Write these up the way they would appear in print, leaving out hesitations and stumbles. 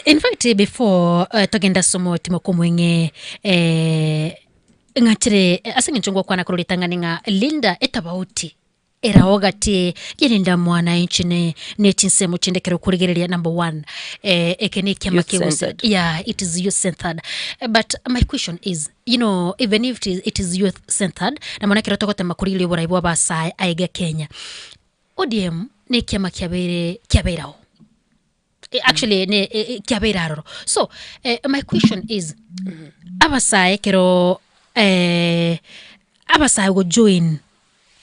In fact before eh, togende ase omotimo kw'omweng'e eh, ng'achire ase eng'encho ngokwana korwa ritang'ani ng'a linda etabauti erao gati ye Linda Mwananchi ne ne chinsemo chinde ekero okorigereria number one eh, eke ne ekiama Youth kegose centered. yeah it is youth centered Eh, but my question is you know even if it is, it is youth centered na mono ekero togotema korigereria oborai bwa abasae aiga Kenya ODM ne ekiama kiabeire kiabeire ao Eh, actually ne eh, eh, kiabeire aroro so eh, my question is abasae ekero eh, abasae gojoin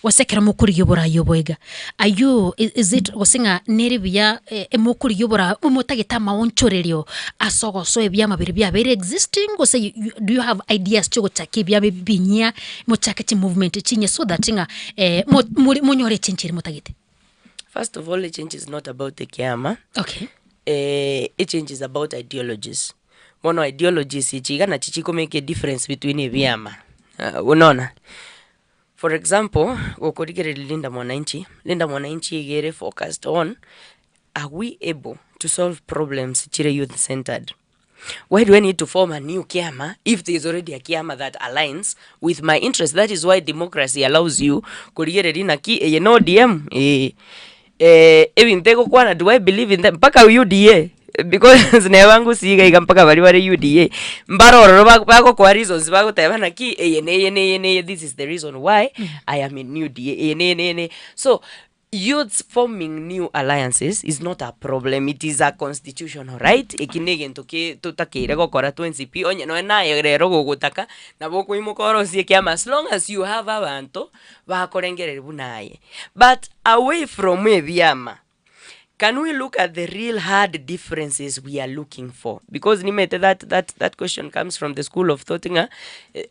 gose ekero mokorigia oborai obo iga are you i- is it gose ng'a nere buya eh, mokorigia oborai motagete amaonchorerio ase ogosoa ebiama biria biabeire existing gose you you do you have ideas chiogochaka ebiama ebi binyia mochake chimovement chinyia so that ng'a mo more monyore echange eria motagete? First of all, a change is not about ekiama, Okay. eh, a change is about ideologies. Bono ideologies echi iga nachi chiko make a difference between ebiama, ah, unaona? For example, gokorigereria Linda Mwananchi, Linda Mwananchi iga ere focused on are we able to solve problems chire youth centered? Why do I need to form a new kiama if there is already a kiama that aligns with my interest? That is why democracy allows you korigereria naki eye na ODM eh, eh, ebinto egokwana do I believe in them mpaka UDA because neba ngusii iga iga mpaka baria bare UDA mbare ororo ba- bagokoa reasons bagoteba naki eye na eye na eye na eye this is the reason why I am in UDA eye na eye na eye na eye so Youths forming new alliances is not a problem, it is a constitutional right, eki na egento ke totakeire gokora twensi pi, onye nonya naye rero gogotaka, nabo okoimoka orosie ekiama as long as you have abanto, bakorengereria buna aye. But away from ebiama, can we look at the real hard differences we are looking for? Because nimanyete that that that question comes from the school of thought ng'a,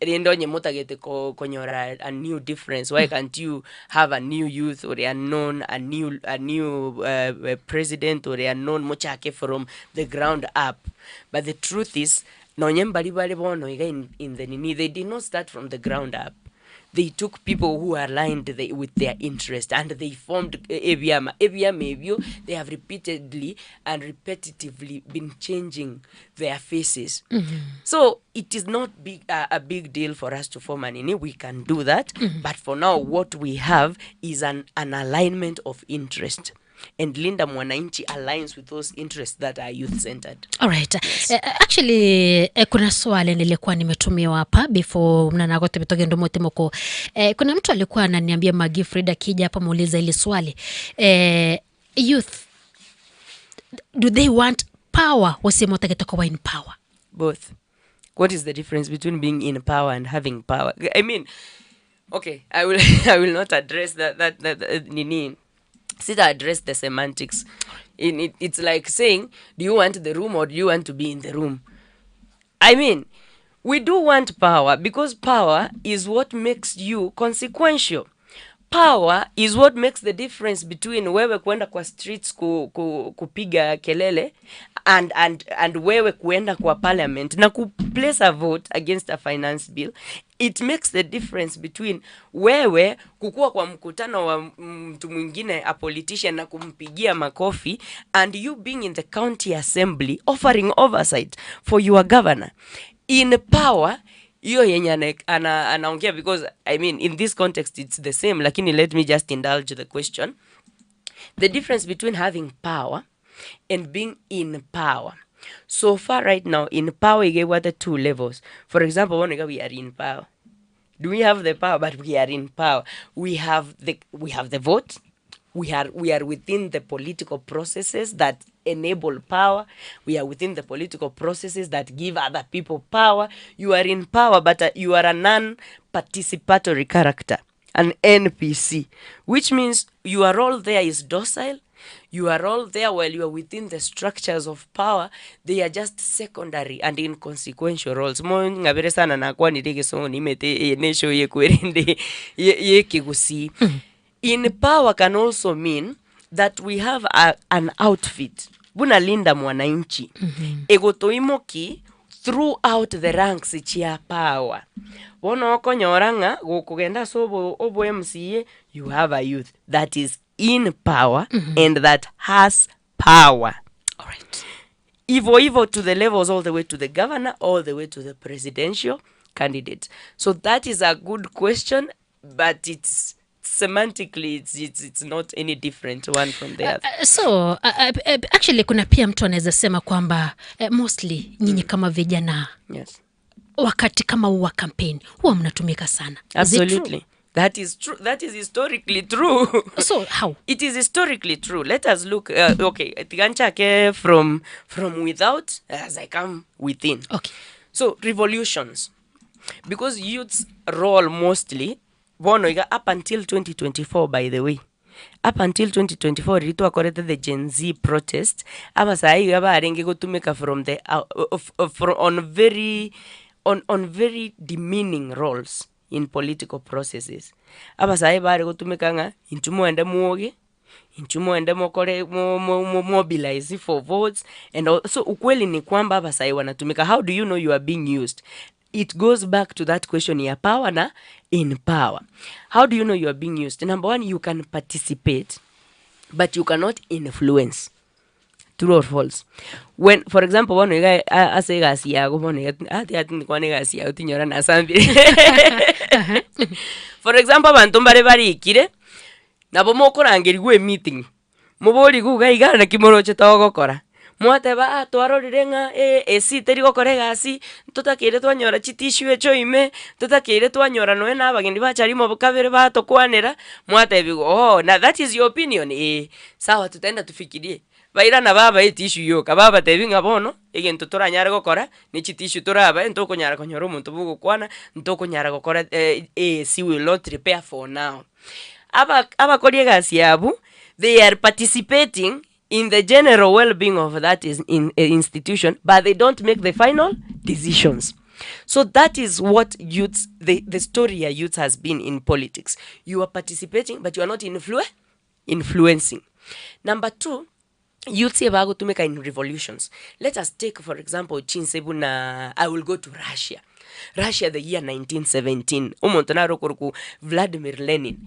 rende onye motagete ko konyora a new difference why can't you have a new youth ore unknown, a new, a new uh, president ore unknown, mochake from the ground up. But the truth is, nonye mbari bare bono iga in, in the nini, they did not start from the ground up. They took people who aligned the, with their interest and they formed eh, ebiama. Ebiama ebio, they have repeatedly and repetitively been changing their faces. So it is not big, uh, a big deal for us to form an ini. We can do that. But for now, what we have is an, an alignment of interest. And Linda Mwananchi aligns with those interests that are youth centered. Alright. Eh, actually eh, kuna swali nilikuwa nimetumiwa hapa before mnanagote bitogendo motemoko. Eh, kuna mtu alikuwa ananiambia Magi Frida akija hapa muuliza hili swali. Eh, youth do they want power gose motagete koba in power? Both. What is the difference between being in power and having power? I mean, okay, I will I will not address that that that, that nini. Sita address the semantics. In it, it's like saying, do you want the room or do you want to be in the room? I mean, we do want power because power is what makes you consequential. Power is what makes the difference between wewe kuenda kwa streets ku, ku, kupiga kelele and, and, and wewe kuenda kwa parliament na ku place a vote against a finance bill. It makes the difference between wewe kukua kwa mkutano wa mtu mwingine a politician na kumpigia makofi and you being in the county assembly offering oversight for your governor. In power hiyo yenye ana, ana, anaongea because I mean in this context it's the same, lakini let me just indulge the question. The difference between having power and being in power. So far right now in power igebwate two levels. For example, bono iga we are in power. Do we have the power? But we are in power. We have the, we have the vote. We are, we are within the political processes that enable power. We are within the political processes that give other people power. You are in power, but uh, you are a non-participatory character, an NPC, which means your role there is docile. You are all there while you are within the structures of power. They are just secondary and inconsequential roles. Mo ng'abere sana nakwanire egesongo nimete eye ne eshow yekwerende ye- yekegusii. In power can also mean that we have a, an outfit buna Linda Mwananchi egotoimoki throughout the ranks chia power. Bono okonyora ng'a gokogenda ase obo obo MCA you have a youth that is in power and that has power. Alright. Ivo ivo to the levels all the way to the governor all the way to the presidential candidate. So that is a good question but it's semantically it's, it's, it's not any different one from the other. So actually kuna pia mtu anaweza sema kwamba mostly nyinyi kama vijana Yes. wakati kama huu wa campaign huwa mnatumika sana. Is it true? Absolutely. That is true. That is historically true. So how? It is historically true. Let us look. Okay, tiganchake from without as I come within. Okay. So revolutions, because youth's role mostly bono iga up until 2024, by the way, up until 2024 riria twakorete the Gen Z protest, abasae iga barenge gotumeka from the of, of, from, on very on very demeaning roles in political processes. Abasae bare gotumeka ng'a intwe mwende mwoge, intwe mwende mokore mo, mo, mo, mobilize for votes and all. So ukweli ni kwamba abasae wanatumika. How do you know you are being used? It goes back to that question ya power na in power. How do you know you are being used? Number one, you can participate but you cannot influence. True or false? When, for example, bono iga ase egasi yago bono iga ati ati ndikwana egasi yago tinyora nasambire. For example, abanto mbare barikire nabo mokorangerigwa emeeting, moborigwe iga iga naki moroche togokora, mwateba ah twarorire ng'a AC teri gokora egasi, ntotakeire twanyora chitissue echo ime, ntotakeire twanyora nonye na abageni bacha rimo kabere batokwanera, mwatebiwa ooh na that is your opinion eh, sawa tutaenda tufikirie. Bairana babae etissue yoka, babatebi ng'a bono, egento toranyare gokora, ne chitissue torabae ntokonyara konyora omonto bogokwana, ntokonyara gokora AC will not repair for now. Aba abakori egasi abwo, they are participating in the general well-being of that is in, institution, but they don't make the final decisions. So that is what youths, the story ya youth has been in politics. You are participating, but you are not influencing. Number two, youths ebagotumeka in revolutions. Let us take, for example, chinse buna, I will go to Russia. Russia, the year 1917. Omonto naro okorokwa Vladimir Lenin.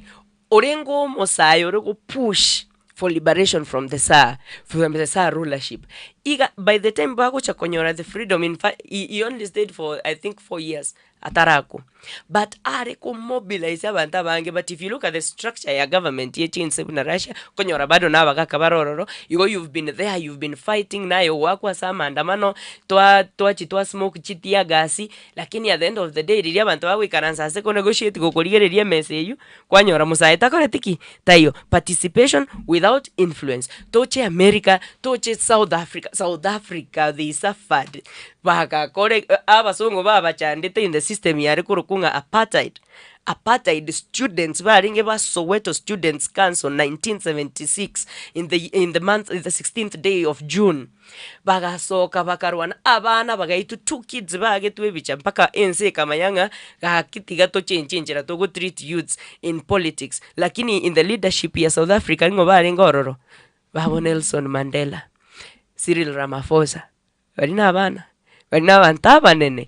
Orenge omosae ore gopush for liberation from the Tsar, from the Tsar rulership. Iga, by the time bagocha konyora the freedom, in fact, he only stayed for, I think, 4 years atarako. But are komobilize abanto abange, but if you look at the structure ya government ye chinse buna Russia, konyora bado na abagaka barororo, igo you've been there, you've been fighting, naye gwakwa ase amandamano, twa twachi twa smoke chi tear gas, lakini at the end of the day, riria abanto bagoikaransa ase konegotiate gokorigereria emesa eywo, kwanyora mosae takoreti ki? Taiyo. Participation without influence. Toche America, toche South Africa. South Africa, they suffered. Bagakore abasongo babachandete in the system yare korokwa ng'a apartheid. Apartheid students barenge ba Soweto Students Council 1976 in the month in the 16th day of June. Bagasoka bakarwana abana bagaitu two kids bagetwa ebicha mpaka ense ekamanya ng'a gaki tiga tochenche enchera togo treat youths in politics. Lakini in the leadership ya South Africa nigo barenge ororo babo Nelson Mandela, Cyril Ramaphosa, bari na abana bari na abanto abanene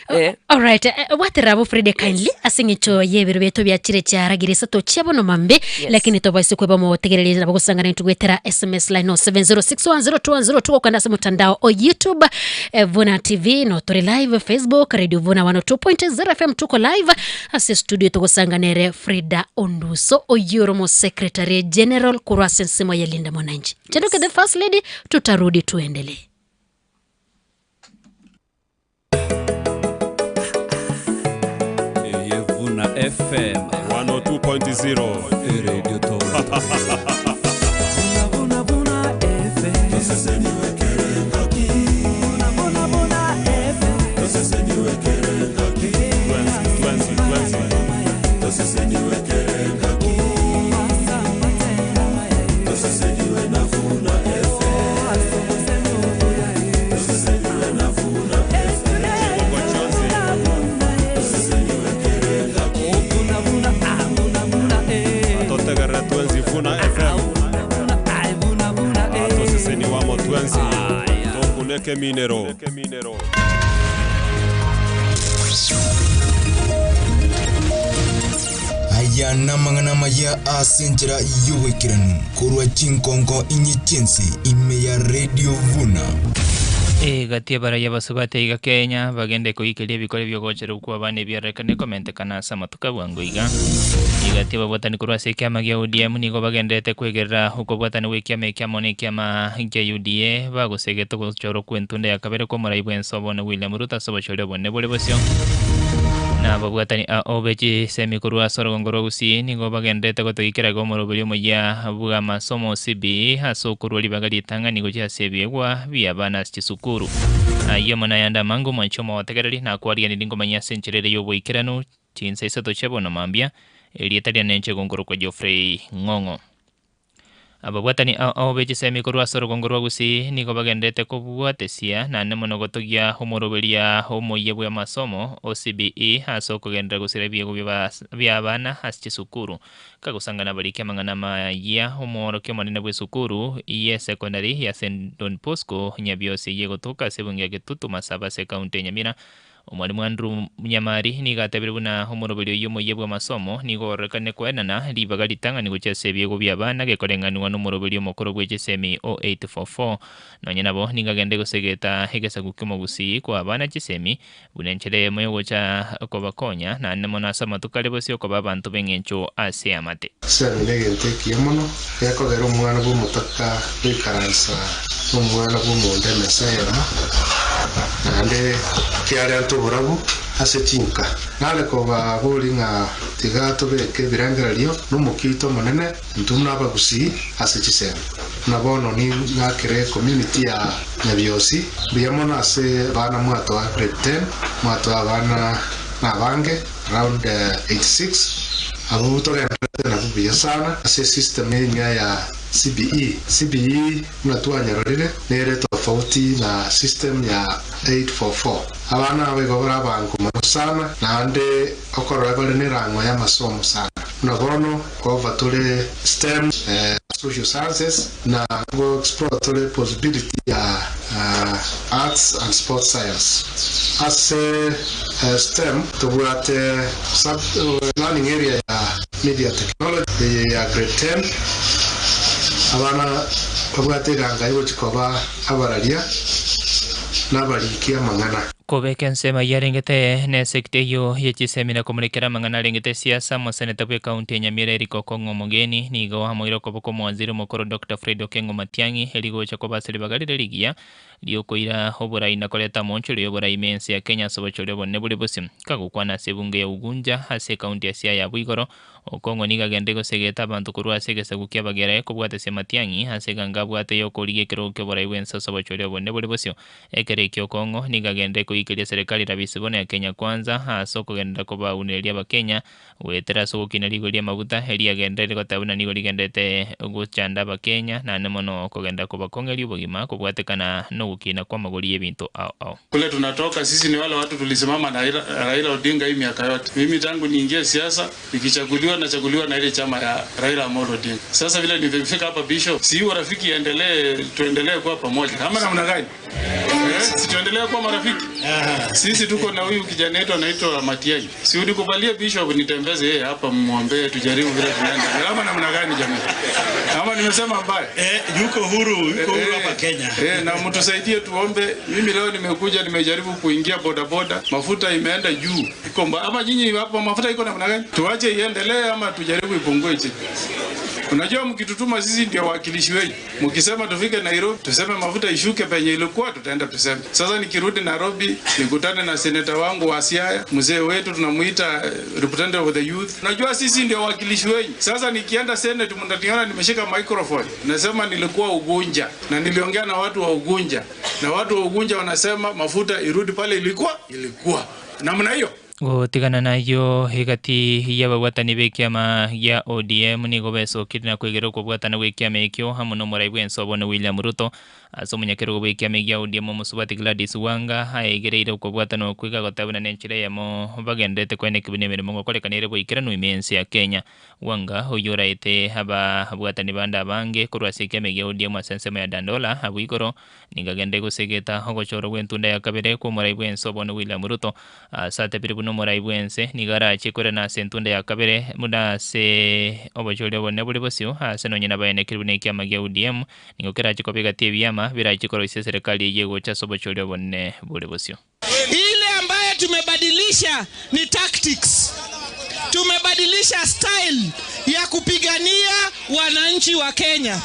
eh. Alright, watera abo Frida kindly ase ng'encho y'ebiro bietu biachire chiaragire isato chia bono mambe. Lakini tobaise kweba motegereria nabo gosangana intugwetera SMS line no 706102102 okanda ase mutandao o YouTube, Vuna TV no turi live, Facebook Radio Vuna 102.0 FM tuko live. Ase studio tugosanganere Frida Onduso oyoro mo Secretary General kurwa ase ensemo ya Linda Mwananchi. Chendoke the First Lady, tutarudi tuendelee. Eye Vuna FM 102.0 Radio Top. Vuna Vuna FM. Vuna Vuna FM. Twenty, twenty, twenty. Vuna Vuna ah Vuna Vuna eh. Totegere twenzi Vuna FM. Vuna ah Vuna Vuna eh. Atoseseni wamo twenzi. Tokuneke minero. Minero. Aya namang'ana maya ase enchera y'obwekeranu korwa chinkonko inye chense ime ya Radio Vuna. Egati y'abarai abasubati aiga Kenya bagende koikeria ebikore bi'ogocherwa kw'abana ebiarorekane komentekana ase amatuko a bwango iga. Egati y'ababwatani korwa ase ekiama gia ODM nigo bagendererete kwegerera okobwatana gw'ekiama eke amo nekiama gia UDA bagosegete ogochorwa kw'entunda ya kabere kw'omorai bw'ense obono William Ruto ase obochori obonene bore bosio. Na ababwatani ao be chisemi korwa ase orogongo rwa Gusii nigo bagendererete gotoikera iga omoroberi omoyia bw'amasomo CBE ase okorua ribaga ritang'ani gochia ase ebiegwa bi'abana ase chisukuru. Ayio amo nayande amange omwanchi omotegereri, nakwariganirie ngomanyie ase enchera ere y'oboikeranu, chinsa isato chia bono mambia, erieta riane inche gonkorokwa Geoffrey Ng'ong'o. Ababwatani ao ao be chisemi korwa ase orogongo rwa Gusii nigo bagendererete kobwatesia naende mono gotogia omoroberia omoyia bw'amasomo o CBE ase okogenderera gosira ebiegwa bi'abana ase chisukuru. Kagosangana abariki amang'ana amayia, omworokia omonene bw'esukuru y'esekondari ya St Don Bosco, Nyabiosi eyio egotoka ase ebunge ya Kitutu Masaba ase ekaunti ya Nyamira, Omwalimu Andrew Nyamari nigo atebire buna omoroberi oyio omoyia bw'amasomo nigo ororekane koenana ribaga ritang'ani gochia ase ebiegwa bi'abana gekoreng'anigwa nomoroberi omokoro bwe chisemi o 844. Nonye nabo nigo agende gosegeta egesaku ki'omogusii koa abana chisemi Buna enchera eyemo y'ogocha kobakonya, naende mono ase amatuko are bosio koba abanto b'engencho ase eamate. Chisemi negento ekiya mono, gekogera omwana bw'omotaka goikaransa nomwana bw'omonda emesa eyemo, naende kiarenta oborabu ase chinka. Nare kobaboria ng'a tiga tobeke ebirengererio nomokia oito omonene intwe buna abagusii ase chisemi. Buna bono ning'akere ecommunity ya Nyabiosi mbuya mono ase abana mwatoa grade 10, mwatoa abana nabange around 86, abwo togendererete nabwo buya sana ase esystem enyia ya CBE. CBE buna twanyarorire nere tofauti na system ya 844. Abana aba igo bare abango mono sana naende okorora bare nerang'o y'amasomo sana. Buna bono cover tore STEM, Social Sciences, na go explore tore possibility ya Arts and Sports Science. Ase STEM tobwate sub learning area ya Media Technology eye ya grade 10. Abana babwate eganga egochi koba abararia na abariki amang'ana. Kobeka ensemo eyio arengete nesekta eyio ye chisemi na komorekera amang'ana arengete siasa, omoseneta bw'ekaunti ya Nyamira Eric Okong'o Omogeni nigo amoire okoboko omowaziri omokoro Doctor Fred Okengo Matiang'i eri gocha koba ase ribaga rire rigiya riokoira oborai na koreta omoonchorio y'oborai ime ense ya Kenya ase obochori obonene bore bosio. Kagokwana ase ebunge ya Ugunja ase ekaunti ya Siaya abwo igoro, Okong'o nigo agenderire gosegeta abanto korwa ase egesaku ki'Abagere, kobwatesia Matiang'i ase eganga abwate y'okorigia ekerogo ki'oborai bw'ense ase obochori obonene bore bosio. Ekero ekio Okong'o nigo agenderire koikeria serikali rabisi bono ya Kenya Kwanza ase okogenderera kobaunereria Abakenya goetera ase ogokina rigori ri'amaguta erio agenderere goteba buna nigo rigendererete gochanda Abakenya naende mono kogenderera kobakong'eria obogima kobwatekana nogokina kw'amagori y'ebinto ao ao. Kule tunatoka sisi ni wale watu tulisimama na Raila Odinga hii miaka yote. Mimi tangu niingie siasa nikichaguliwa nachaguliwa na ile chama ya Raila Amolo Odinga. Sasa vile nimefika hapa Bishop, si urafiki iendelee, tuendelee kuwa pamoja ama namna gani? Eh, si tuendelee kuwa marafiki? Sisi tuko na huyu kijana wetu anaitwa Matiang'i. Si unikubalie Bishop nitembeze yeye hapa, mwombee tujaribu vile tunaenda. Ama namna gani jamii? Ama nimesema mbaya? Eh, yuko huru, yuko huru hapa Kenya. Eh, na mtusaidie tuombe. Mimi leo nimekuja nimejaribu kuingia bodaboda, mafuta imeenda juu. Iko mba, ama nyinyi hapo mafuta iko namna gani? Tuache iendelee ama tujaribu ipungue chini? Unajua, mkitutuma sisi ndio wawakilishi wenyu. Mkisema tufike Nairobi, tuseme mafuta ishuke penye ilikuwa, tutaenda tuseme. Sasa nikirudi Nairobi, nikutane na seneta wangu wa Siaya, mzee wetu tunamuita representative of the youth. Unajua sisi ndio wawakilishi wenyu. Sasa nikienda Senate, mtaniona nimeshika microphone, nasema nilikuwa Ugunja na niliongea na watu wa Ugunja, na watu wa Ugunja wanasema mafuta irudi pale ilikuwa ilikuwa namna hiyo. Gotigana nayio egati y'ababwatani b'ekiama gia ODM nigo besokire na kwegera okobwatana gw'ekiama ekio amo n'omorai bw'ense obono William Ruto. Ase omonyakerogo bw'ekiama gia ODM omosubati Gladys Wanga aegereire okobwatana okwo iga agoteba buna nenchera eyemo bagendererete koenekia buna emeremo ngokorekana ere boikeranu ime y'ense ya Kenya. Wanga oyio oraete ababwatani bande abange korwa ase ekiama gia ODM ase ensemo ya Dandora abwo igoro nigo agende gosegeta ogochorwa gw'entunda ya kabere kw'omorai bw'ense obono William Ruto. Ase atebire buna. buna omorai bw'ense nigo arachie korana ase entunda ya kabere buna ase obochori obonene bore bosio ase nonye nabaenekire buna ekiama gia ODM nigo kerache koba egati y'ebiama birache koroisia eserekari eyio egocha ase obochori obonene bore bosio. Ile ambaye tumebadilisha ni tactics. Tumebadilisha style ya kupigania wananchi wa Kenya.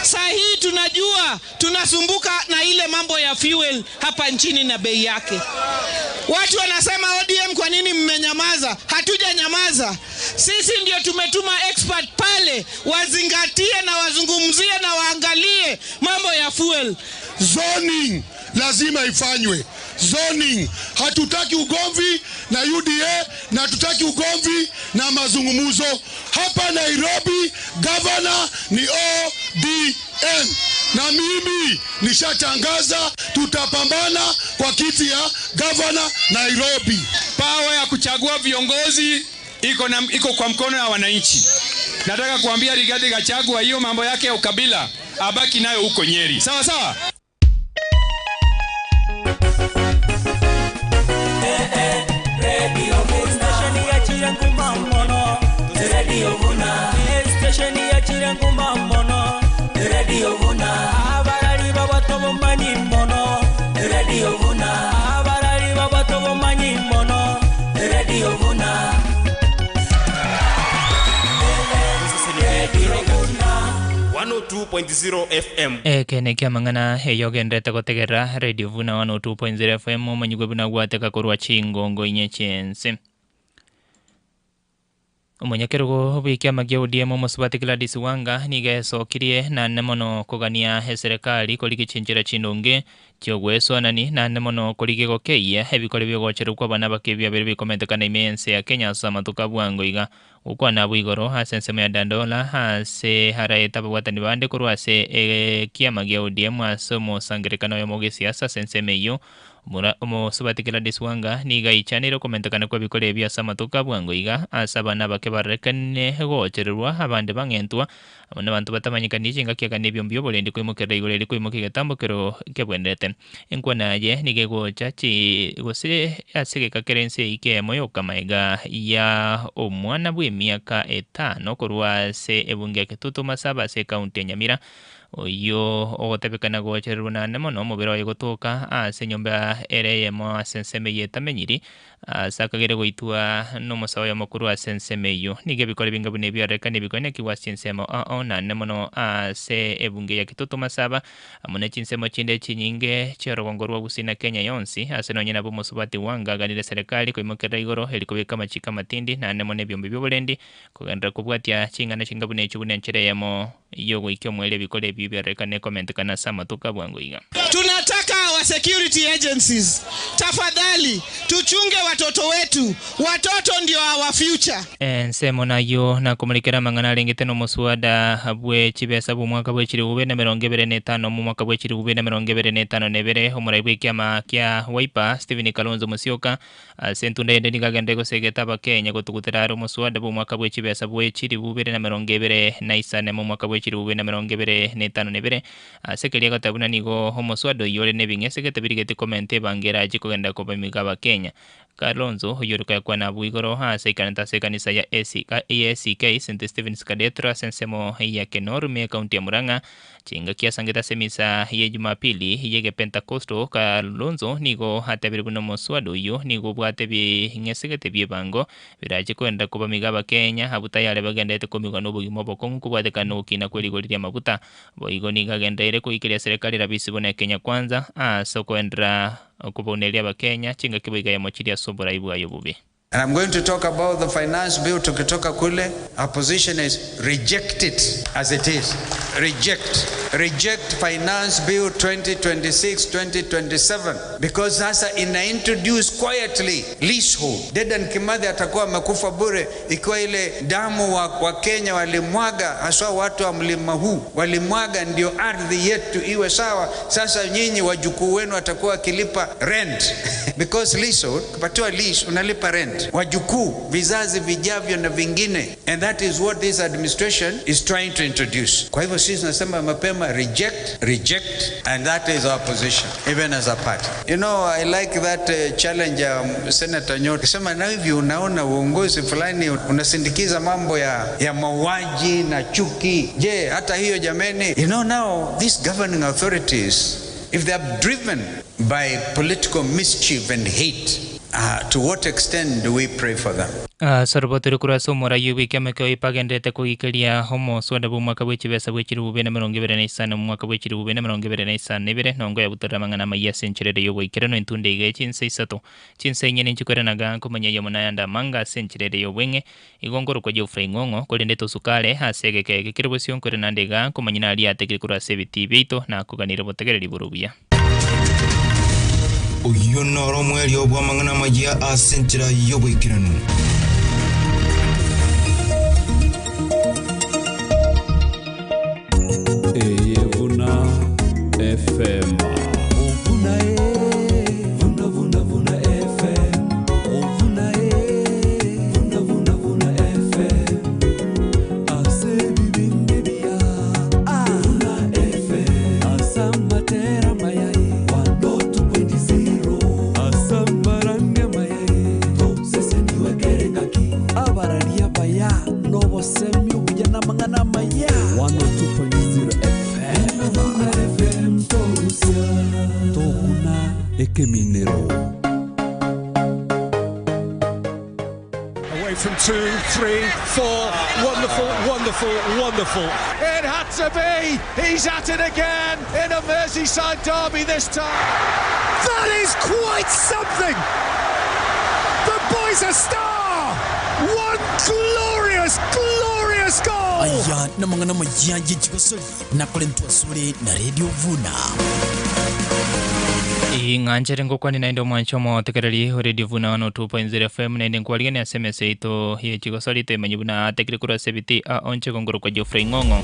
Saa hii tunajua tunasumbuka na ile mambo ya fuel hapa nchini na bei yake. Watu wanasema ODM, kwa nini mmenyamaza? Hatujanyamaza. Sisi ndio tumetuma expert pale wazingatie na wazungumzie na waangalie mambo ya fuel. Zoning lazima ifanywe. Zoning, hatutaki ugomvi na UDA na hatutaki ugomvi na mazungumzo hapa Nairobi. Gavana ni ODM na mimi nishatangaza tutapambana kwa kiti ya gavana Nairobi. Pawa ya kuchagua viongozi iko, na, iko kwa mkono ya wananchi. Nataka kuambia Rigathi Gachagua hiyo mambo yake ya ukabila abaki nayo huko Nyeri, sawa sawa. FM. Eke nĩkĩo amang'ana eyogenderete gotegerera Radio Vuna 102.0 FM omanyigwe buna gwateka korwa chingongo inye chiense. Omonyakerogo bw'ekiama kia ODM omosubati Gladys Wanga niga esokirie nane mono kogania eserekari korigia chinchera chindonge chiogweswanani nane mono korigia gokeiya ebikore biogocherwa kwa abana bake biabere bikomentekana ime ense ya Kenya ase amatuko abwango iga gokwana abwo igoro ase ensemo ya Dandora ase haraeta ababwatani bande korwa ase ekiama gia ODM ase omosangerekano oyomo bwa esiasa ase ensemo eywo omosubati Gladys Wanga niga aichanire okomentekana kwa ebikore ebi ase amatuko abwango iga ase abana bake barorekane gochererwa abande bang'entwa abo na abanto batamanyekani chingaki akana ebiombe bia oborendi koimokerera igoro eri koimoka egetambo kero kebwenerete. Enkwana aye niga egocha chi gose ase egeka kere ense eywo kemo yokamaiga ya omwana bwa emiaka etano korwa ase ebunge ya Kitutu Masaba ase ekaunti ya Nyamira oyo ogotebekana gochererwa nane mono omobere oye gotoka ase enyomba ere eyemo ase ensemo eywo etamenyiri ase akagere goitwa na omosawo oyomo korwa ase ensemo eywo. Nigo ebikore binga buna ebiarorekana ebikoenekigwa ase ensemo ao nane mono ase ebunge ya Kitutu Masaba amo na chinsemo chinde chinyinge chiorogongo rwa Gusii na Kenya yonsi ase nonye nabo omosubati Wanga aganire serikali koimokerera igoro eri kobeka amachiko amatindi nane mono ebiombe bia oborendi kogenderera kobwatia ching'ana chinga buna echio buna enchera eyemo yogoikia omweri ebikore ebio biarorekane ekomentekana ase amatuko abwango iga. Tunataka our security agencies, tafadhali tuchunge watoto wetu. Watoto ndio our future. Ensemo nayo nakomorekera amang'ana arengete na omoswada bwe chibesa bwa omwaka bwa echiribu bibere na emerongo ebere na etano omo omwaka bwa echiribu bibere na emerongo ebere na etano na ebere omorai bwa ekiama kia Wiper Stephen Kalonzo Musyoka ase entunda ende nigo agenderere gosegeta abakenya gotugutera are omoswada bwa omwaka bwa echibesa bwa echiribu bibere na emerongo ebere na isane omo omwaka bwa echiribu bibere na emerongo ebere na etano na ebere ase keria agoteba buna nigo omoswada oywo ore na ebing'esegete birigete komenta ebango erache kogenda kobamiga abakenya. Kalonzo oywo ore koyakwana abwo igoro ase aikanete ase ekanisa ya ACK ACK St Stephen's Cathedral ase ensemo ya Kenor ime ekaunti ya Murang'a chingaki asangete ase emisa ya Jumapili ya egepentacosto Kalonzo nigo atebire buna omoswada oywo nigo obwate ebing'esegete bia ebango birache kogenda kobamiga abakenya abwo tayari bagenderete komigwa na obogima obokong'u kobwatekana na ogokina kwa erigori ria amaguta. Boigo nigo agendereire koikeria serikali rabisi buna Kenya Kwanza ase okoenderera okobauneria abakenya chingaki boiga yamochirie ase oborai bwaye obobe. And I'm going to talk about the finance bill tukitoka kule. Our position is reject it as it is. Reject. Reject finance bill 2026 2027 because sasa ina introduce quietly leasehold. Dedan Kimathi atakuwa amekufa bure ikiwa ile damu wa, wa Kenya walimwaga, haswa watu wa mlima huu walimwaga ndio ardhi yetu iwe sawa. Sasa nyinyi wajukuu wenu watakuwa wakilipa rent because leasehold, ukipatiwa lease unalipa rent. inherit, wajukuu, vizazi vijavyo na vingine, and that is what this administration is trying to introduce. Kwa hivyo sisi tunasema mapema, reject, reject, and that is our position even as a party. You know, I like that challenge Senator Nyota sema, na hivi unaona uongozi fulani unasindikiza mambo ya mauaji na chuki. Je, hata hiyo jameni? You know, now these governing authorities, if they are driven by political mischief and hate, to what extent do we pray for them? Soroboteri korwa ase omoraia bwa ekiama ekio epagenderete koigikeria omoswada bwa omwaka bwa echibesa bwa chilifu bibere na emerongo ebere na isano mu mwaka bwa chilifu bibere na emerongo ebere na isano na ibere, nongo yabutorera amang'ana amaya ase enchera ere y'oboikeranu entunde iga chinsa isato chinsa inye ninchikwerenaga nkomanya eyemo nayande amanga ase enchera ere y'obweng'e igo nkorokwa Geoffrey Ng'ong'o korende tosukare ase egeka eke kere bosio nkwerenande iga nkomanya naria atekire korwa ase ebitii biaito nakoganire obotegereri bore obuya. Oyio noro omwerio bw'amang'ana amayia ase enchera y'oboikeranu. Eye Vuna FM. Vuna e, vuna vuna vuna FM. Vuna e, vuna vuna vuna FM. Ase bibinde bia. Vuna FM. Asamatera mayai. 102.0. Asambaranga mayai. To sese niwe kerengaki. Abararia baya. Nobosemi obuya namang'ana maya. 102.0 FM. Vuna FM torusia. Tokuna ekeminero. Away from 2, 3, 4. Wonderful, wonderful, wonderful. It had to be. He's at it again in a Merseyside derby this time. That is quite something. The boy's a star. One glorious, glorious goal. Aya namang'ana amaya ye chigosori nakorentwe asore na Radio Vuna. Ing'anchere ngokwani naende omwancho omotegereri o Radio Vuna 102.0 FM naende nkwarigania ase emesa yaito ye chigosori toimanyi buna atekire korwa ase ebiti a onche gongoro kwa Geoffrey Ng'ong'o.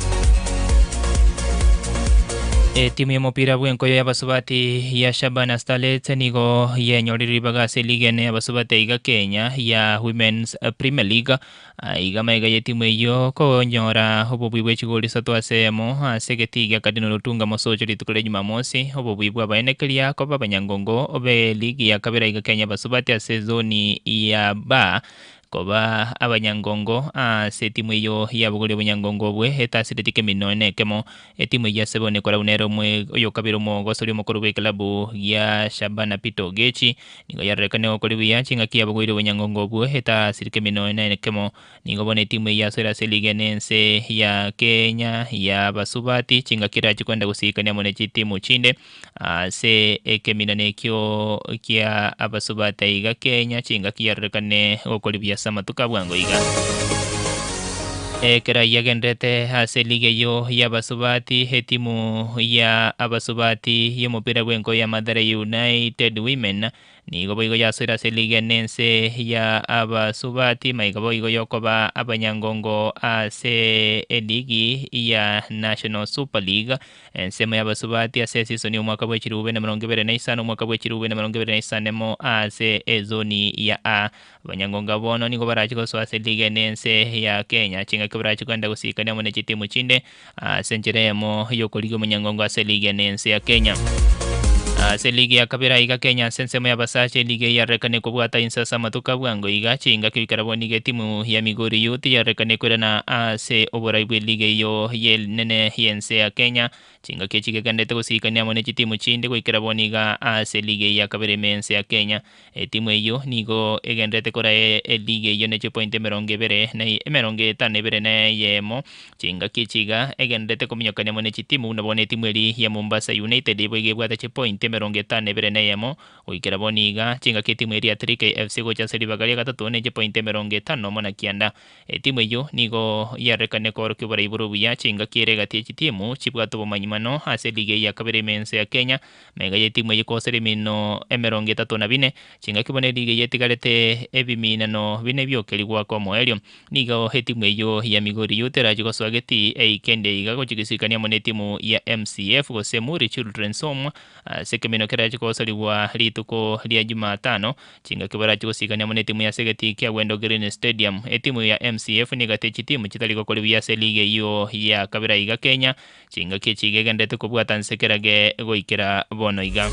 Etimu y'omopira bw'enkoyo y'abasubati ya Shabana Starlets nigo yenyorire ribaga ase eligi ene y'abasubati aiga Kenya ya Women's Premier League. Aiga maiga y'etimu eyio konyora obobui bwa echigori isato ase eyemo ase egetii gia Cardinal Otunga Mosocho rituko ria Jumamosi. Obobui bwabaenekeria koba abanyangongo be eligi ya kabere aiga Kenya abasubati ase ezoni ya B koba abanyangongo ase etimu eyio yabogoria obonyangongo obwe etasireti kemino ene ekemo. Etimu eyio ase bono ekora buna ere omwe oyokabere omogosori omokoro bwa eklabu ya Shabana Peter Ogechi nigo yarorekane gokora buya ching'aki yabogoire obonyangongo obwe etasiri kemino ene ekemo. Nigo bono etimu eyio yasoire ase eliga ene ense ya Kenya ya basubati ching'aki erachi kwenda gosikania amo ne chitimu chinde ase ekemina nekio kia abasubati aiga Kenya ching'aki yarorekane gokora buya ase amatuko abwango iga. Ekero yagenderete ase eliga eyio y'abasubati etimu ya abasubati y'omopira bw'enkoyo ya Mathare United Women nigo boigo yasoire ase eliga ene ense ya abasubati maiga boigo yokoba abanyangongo ase eligi ya National Super League ensemo y'abasubati ase esisoni omwaka bwa echiribu bibere na emerongo ebere na isano omwaka bwa echiribu bibere na emerongo ebere na isano emo ase ezoni ya A. Abanyangongo bono nigo barachi gosoa ase eliga ene ense ya Kenya ching'aki barachi kwenda gosikania amo ne chitimu chinde ase enchera eyemo yokorigia omonyangongo ase eliga ene ense ya Kenya. Ase eligi ya kabere aiga Kenya ase ensemo y'abasacha eligi eyio yarorekane kobwata inse ase amatuko abwango iga chingaki goikera bono iga etimu ya Migori Youth yarorekane koirana ase oborai bwa eligi eyio yenene y'ense ya Kenya chingaki echi gegenderete gosikania amo ne chitimu chinde goikera bono iga ase eligi eyio ya kabere ime ense ya Kenya. Etimu eyio nigo egenderete kora eligi eyio ne chipoint emerongo ebere na emerongo etano ebere na eyemo chingaki echi iga egenderete kominyokania amo ne chitimu buna bono etimu eri ya Mombasa United ibo iga ebwate chipoint emerongo etano ebere na eyemo goikera bono iga chingaki etimu eri ya 3K FC gocha ase ribaga ria gatato ne chipoint emerongo etano omo na kianda. Etimu eyio nigo yarorekane koorokia oborai bore obuya chingaki ere egati ya chitimu chibwate obomanyi. mono ase eligi eye ya kabere ime ense ya Kenya. Mega y'etimu eye kosera eminino emerongo etato na bine, chingaki bono eligi eye etigarete ebiminano bine biokerigwa kw'omoerio. Nigo etimu eyio ya Migori Youth erache gosoa getii eikendi iga gochia gesikania amo netimu ya MCF gose Muri Children's Home ase ekemino kerache gosorigwa rituko ria Jumatano. Chingaki barache gosikania amo netimu ya ase egetii kia Wendo Green Stadium. Etimu ya MCF nigo ate chitimu chitari gokori buya ase eligi eyio ya kabere aiga Kenya. Chingaki echi iga egenderete kobwata nse kerage goikera bono iga.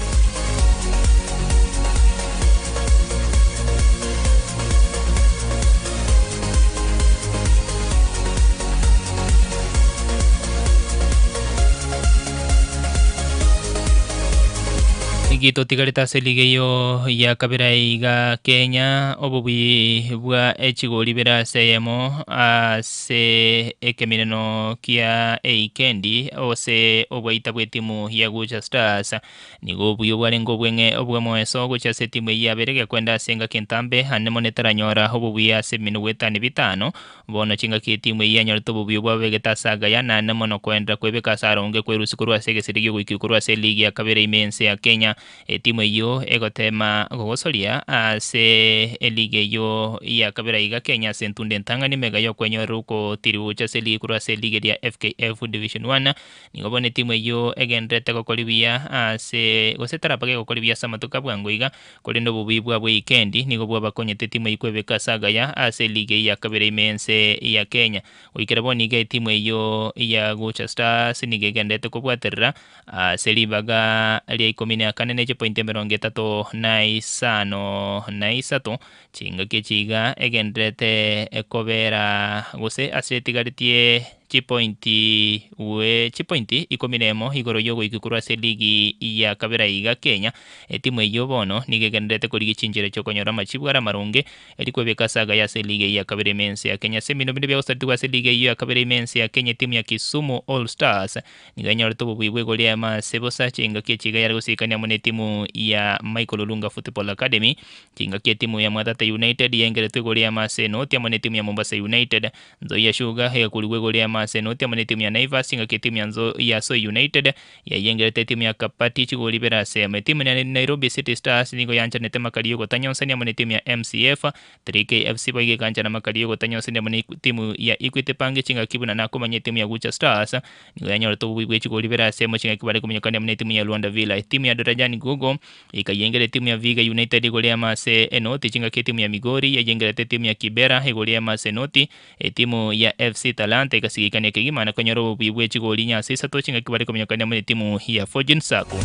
Gitotigarete ase liga eyio ya kabere iga Kenya, obobui bwa echigori bire ase eyemo ase ekemineno kia eikendi ose obwaita bw'etimu ya Gucha Stars. Nigo obuya obwarenge obweng'e obw'omoeso gochia ase etimu eyio yabere gekwenda ase engaki entambe ande mono etaranyora obobuya ase ebiminwa goetania bitano. Bono chingaki etimu eyio yanyorete obobuya bwabegete ase agaya naende mono koenderera kwebeka ase aronge kwerusia korwa ase egesire gi'ogoikigwa korwa ase eligi ya kabere ime y'ense ya Kenya. Etimu eyio egoteema gogosoria ase eligi eyio ya kabere aiga Kenya ase entunda entang'ani emega y'okwenyorera okotiria gocha ase eligi korwa ase eligi eria FKF Division One. Nigo bono etimu eyio egendererete gokori buya ase gose etarabage gokori buya ase amatuko a bwango iga, korende obobuya bwa bweikendi nigo bwabakonyete etimu eyio kwebeka ase agaya ase eligi eyio ya kabere ime y'ense ya Kenya. Goikera bono iga etimu eyio ya Gucha Stars nigo egendererete kobwaterera ase ribaga ria ikomi na kane ne chipointi emerongo etato na isano na isato, chingaki echi iga egendererete kobera gose ase etigaretie chipointi gwe chipointi ikomi na emo igoro y'ogoikwa korwa ase eligi ya kabere aiga Kenya. Etimu eyio bono nigo egendererete korigia chinchera chi'okonyora amachibu are amaronge Eri kwebeka ase agaya ase eligi eyio ya kabere ime ense ya Kenya. Ase eminwa binde biagosaretigwe ase eligi eyio ya kabere ime ense ya Kenya etimu ya Kisumu All Stars nigo yanyorete obobui bw'egori eyemo ase bosa chingaki echi iga yare gosikania amo netimu ya Michael Olunga Football Academy. Chingaki etimu ya Mwatate United yaengeretwe egori eyemo ase enoti amo netimu ya Mombasa United. Nzoia Sugar egakurigwa egori eyemo ase enoti amo netimu ya Naivas. Chingaki etimu ya Nzo ya Soi United Yayengerete etimu ya Kapati chigori ibere ase emo. Etimu ya Nairobi City Stars nigo yanchanete makari y'ogotanyonsania amo netimu ya MCF. 3K FC boigo eganchana makari y'ogotanyonsania amo netimu ya Equity Bank chingaki buna nakomanya etimu ya Gucha Stars nigo yanyorete obobui bwe chigori ibere ase emo chingaki bare kominyokania amo netimu ya Luanda Villa. Etimu ya Darajani Gogo ekayengera etimu ya Vihiga United igoro emo ase enoti chingaki etimu ya Migori yayengerete etimu ya Kibera igoro emo ase enoti. Etimu ya FC Talanta egasigaikania kegima na konyora obobui bwe chigoli inye ase isato chingaki bare kominyokania amo netimu ya Fortune Sacco.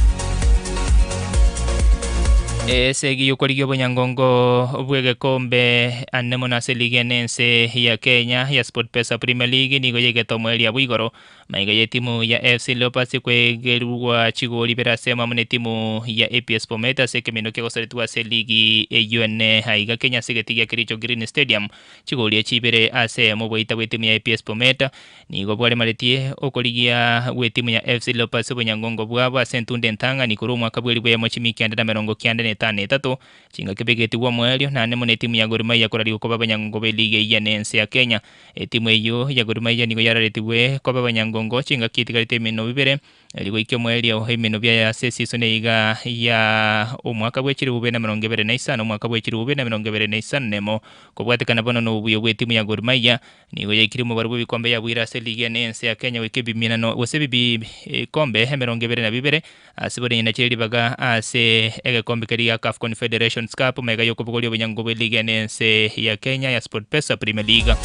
Esegi y'okorigia obonyangongo bw'egekombe ane mono ase eligi ene ense ya Kenya ya SportPesa Premier League nigo yaigete omoerio abwo igoro Maiga y'etimu ya AFC Leopards kwegerwa chigori ibere ase emo amo netimu ya APS Bomet ase ekemino kiagosaretigwe ase eligi eyio ene aiga Kenya ase egetii gia Kericho Green Stadium. Chigori echi ibere ase eyemo oboita bw'etimu ya APS Bomet nigo bwaremaretie okorigia gw'etimu ya AFC Leopards obonyangongo bwabo ase entunda entang'ani korwa omwaka bw'elifu eyemo chimia kianda na emerongo kianda na etano na etato chingaki begetigwe omoerio naende mono etimu ya Gor Mahia korarigwa koba abanyangongo b'eligi eyio ene ense ya Kenya. Etimu eyio ya Gor Mahia nigo yararetigwe koba abanyangongo chingaki etigarete emenwa bibere, erio goikia omoerio emenwa biaye ase esisoni eye iga ya omwaka bwe chilifu bibere na emerongo ebere na isano omwaka bwe chilifu bibere na emerongo ebere na isano na emo. Kobwatekana bono nobuya bw'etimu ya Gor Mahia, nigo yaikire omobaro bw'ebikombe yabuire ase eligi ene y'ense ya Kenya goika ebiminano gose ebikombe emerongo ebere na bibere ase bore nyina ribaga ase egekombe keria gia CAF Confederations Cup magega y'okobogoria obonyango bw'eligi ene y'ense ya Kenya ya SportPesa Premier League.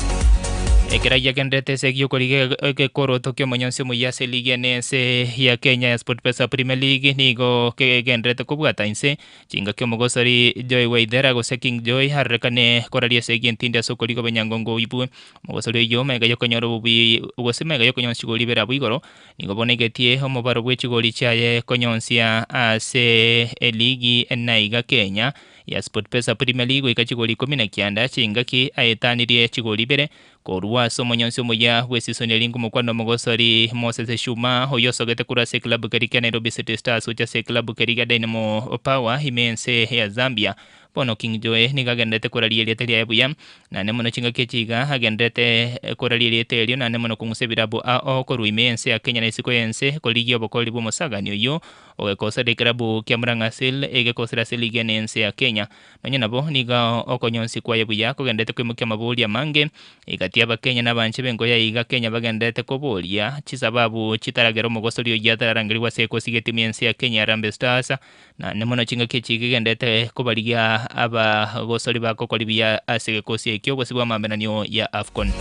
Ekero ayio agendererete ase egiokorigia egekoroto ki'omonyonsi omoyia ase eligi ene y'ense ya Kenya ya SportPesa Premier League nigo kegendererete kobwata inse chingaki omogosori Joy Waithera gose King Joy arorekane koraria ase egientindi ase okorigia obonyangongo oibwe. Omogosori oyio magega y'okonyora obobui gose magega y'okonyora chigori ibere abwo igoro Nigo bono egetie omobaro bwe chigori chiaye konyonsia ase eligi enaiga Kenya ya SportPesa Premier League goika chigori ikomi na kianda chingaki aetanirie chigori ibere korwa ase omonyonsi omoyia bw'esisoni eria ngomokwana omogosori Moses Shuma oyio osogete korwa ase eklabu keria kia Nairobi City Stars gochia ase eklabu keria gia Dynamo Power ime ense ya Zambia. Bono King Joe nigo agendererete koraria erieta riaye buya, naende mono chingaki echi iga agendererete koraria erieta erio naende mono kong'usa ebirabu ao korwa ime y'ense ya Kenya na isiko y'ense korigia obokoreri bw'omosagani oyio ogekosera ekerabu kia Murang'a Seal egekosera ase ligi ene y'ense ya Kenya. Nonya nabo nigo okonyonsi kwaye buya kogendererete koimokia amaboria amange egati y'Abakenya na abanche b'enkoyo aiga Kenya bagendererete koboria chisababu chitaragera omogosori oyio atararangerigwa ase ekosi g'etimu y'ense ya Kenya Harambee Stars Naende mono chingaki echi gegenderete kobarigia abagosori bagokora buya ase egekosi ekio obosio bw'amambenanio ya Afcon.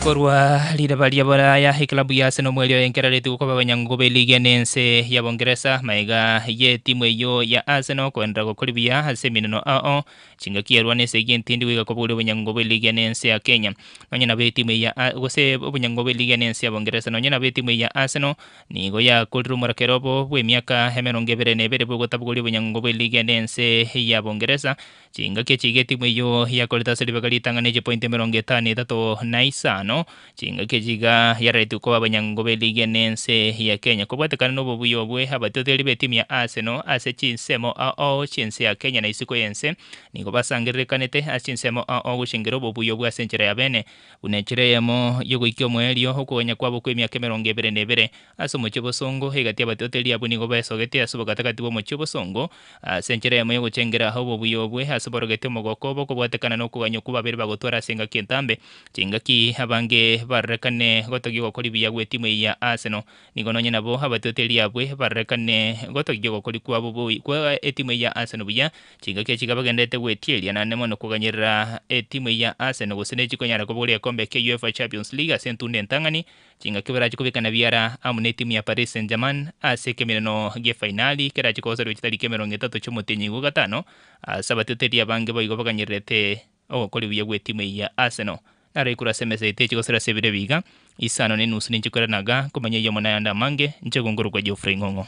Korwa riraba ria Boraya, eklabu ya Arsenal omweri oye nkerareti gokoba abanyangogo b'eligi ene ense ya Bongeresa magega y'etimu eyio ya Arsenal koenderera gokora buya ase emineno ao Chingaki yarwana esegi entindi goika koboria obonyango bw'eligi ene ense ya Kenya. Nonye nabo etimu eye ya gose obonyango bw'eligi ene ense ya Bongeresa nonye nabo etimu eye ya Arsenal nigo yakorire omorakera obo bw'emiaka emerongo ebere na ebere bw'ogotabogoria obonyango bw'eligi ene ense ya Bongeresa. Chingaki echi iga etimu eyio yakorete ase ribaga ritang'ani chipointi 53. Chingaki echi iga yararetwe koba abanyango b'eligi ene ense ya Kenya. Kobwatekana nobobuya obwe, abatoteri b'etimu ya Arsenal ase chinsemo ao chi'ense ya Kenya na isiko y'ense nigo basangererekanete ase chinsemo ao gochengera obobuya obwe ase enchera ya bene, buna enchera eyemo y'ogoikia omoerio okoganya kwabo kw'emiaka 22 ase omochie obosongo. Egati y'abatoteri abwo nigo besogete ase obogatagati bw'omochie obosongo ase enchera eyemo y'ogochengera obobuya obwe ase borogete omogoko obo kobwatekana nokoganya okwo babere bagotwara ase engaki entambe. Chingaki abange barorekane gotogia ogokori buya gw'etimu eye ya Arsenal, nigo nonye nabo abatweteri abwe barorekane gotogia ogokori kwabo boi kwa etimu eye ya Arsenal buya. Chingaki echi iga bagendererete gwetieria naende mono koganyerera etimu eye ya Arsenal gose nechikonyara kobogoria egekombe kia UEFA Champions League ase entunda entang'ani. Chingaki barache kobekana biara amo netimu ya Paris Saint-Germain ase ekemereno gie fainali kerache kogoserwa chitariki 30 chi'omotienyi gwa gatano ase abatweteri abange boigo baganyererete Ogokora buya gw'etimu eye ya Arsenal naro ekure ase emesa yaito echigosera ase ebiro ebi iga, isano na enusu ninche koirana komanya eyemo na ayande amange, inche nkorokwa Geoffrey Ng'ong'o.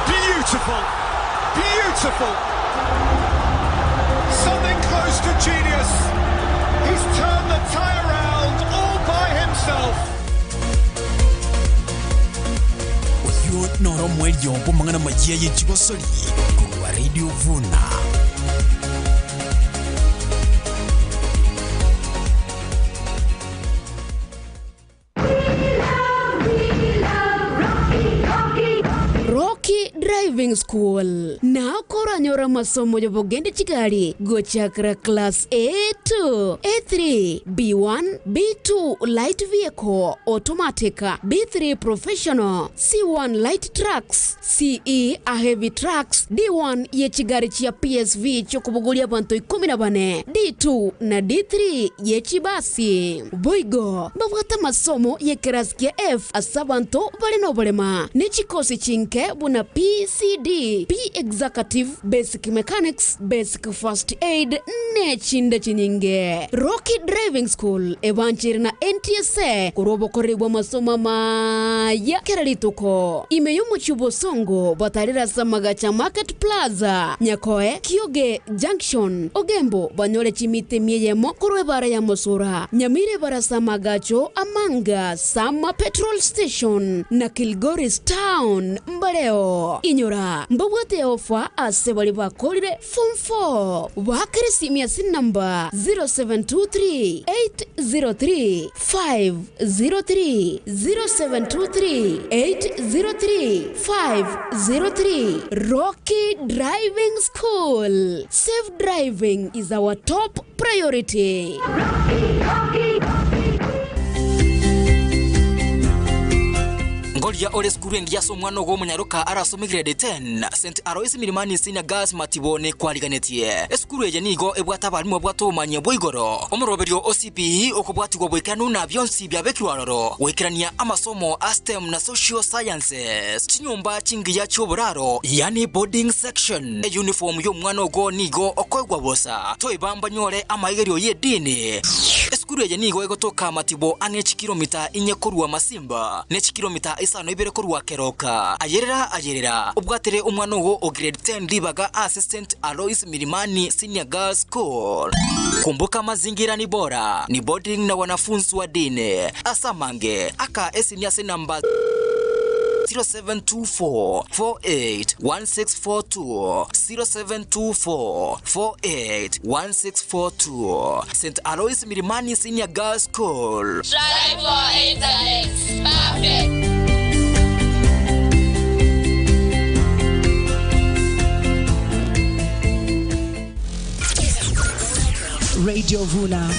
Beautiful, beautiful. Something close to genius. He's turned the tie around all by himself. Oyio noro omoerio bw'amang'ana amayia ye chigosori korwa Radio Vuna. Rocky Driving School nao koranyore amasomo y'obogende chigari gochakera class A2, A3, B1, B2 light vehicle, automatic, B3 professional, C1 light trucks, CE a heavy trucks, D1 ye chigari chia PSV chi'okobogoria abanto ikomi na bane, D2 na D3 ye chibasi. Boigo mbabwate amasomo y'ekerasi kia F ase abanto bare noborema, ne chikosi chinke buna PCD, P-Executive, Basic Mechanics, Basic First Aid nechinde chinyinge. Rocky Driving School ebancheire na NTSA korwa obokoreri bw'amasomo amaya kera rituko. Ime y'omochie obosongo batarire ase amagacho a Market Plaza, Nyakoe, Kioge Junction, Ogembo banyore chimita emia eyemo korwa ebara ya Mosura, Nyamira ebara ase amagacho a Manga, Sama Petrol Station na Kilgoris Town mbareo. Inyora, mbabwate eofa ase baria bakorire Form 4. Baakere esimi ase enamba 0723 803 503, 0723 803 503. Rocky Driving School, safe driving is our top priority. Ngoria ore esukuru engiya ase omwana ogo omonyaroka arasome grade 10, St Alois Milimani Senior Girls Matibo nekwariganetie. Esukuru eye nigo ebwate abalimu babwate obomanyi bwa igoro, omoroberio o CBE okobwatigwa boikeranu na bionsi biabekirwe aroro goikerania amasomo a STEM na Social Sciences, chinyomba chingiya chi'oboraro yaani boarding section. Eyuniform y'omwana ogo nigo okoegwa bosa, toiba mbanyore amaigerio y'edini. Esukuru eye nigo egotoka Matibo ang'e chikilomita inye korwa Masimba, ne chikilomita isano ibere korwa Keroka. Ayerera ayerera, obwatere omwana ogo o grade 10 ribaga ase St Alois Milimani Senior Girls School. Kumbuka mazingira ni bora, ni boarding na wanafunzi wa dini. Ase amange, aka esimi ase enamba. 0724 48 1642, 0724 48 1642. St. Alois Milimani Senior Girls School. Strive for excellence. Perfect. Radio Vuna.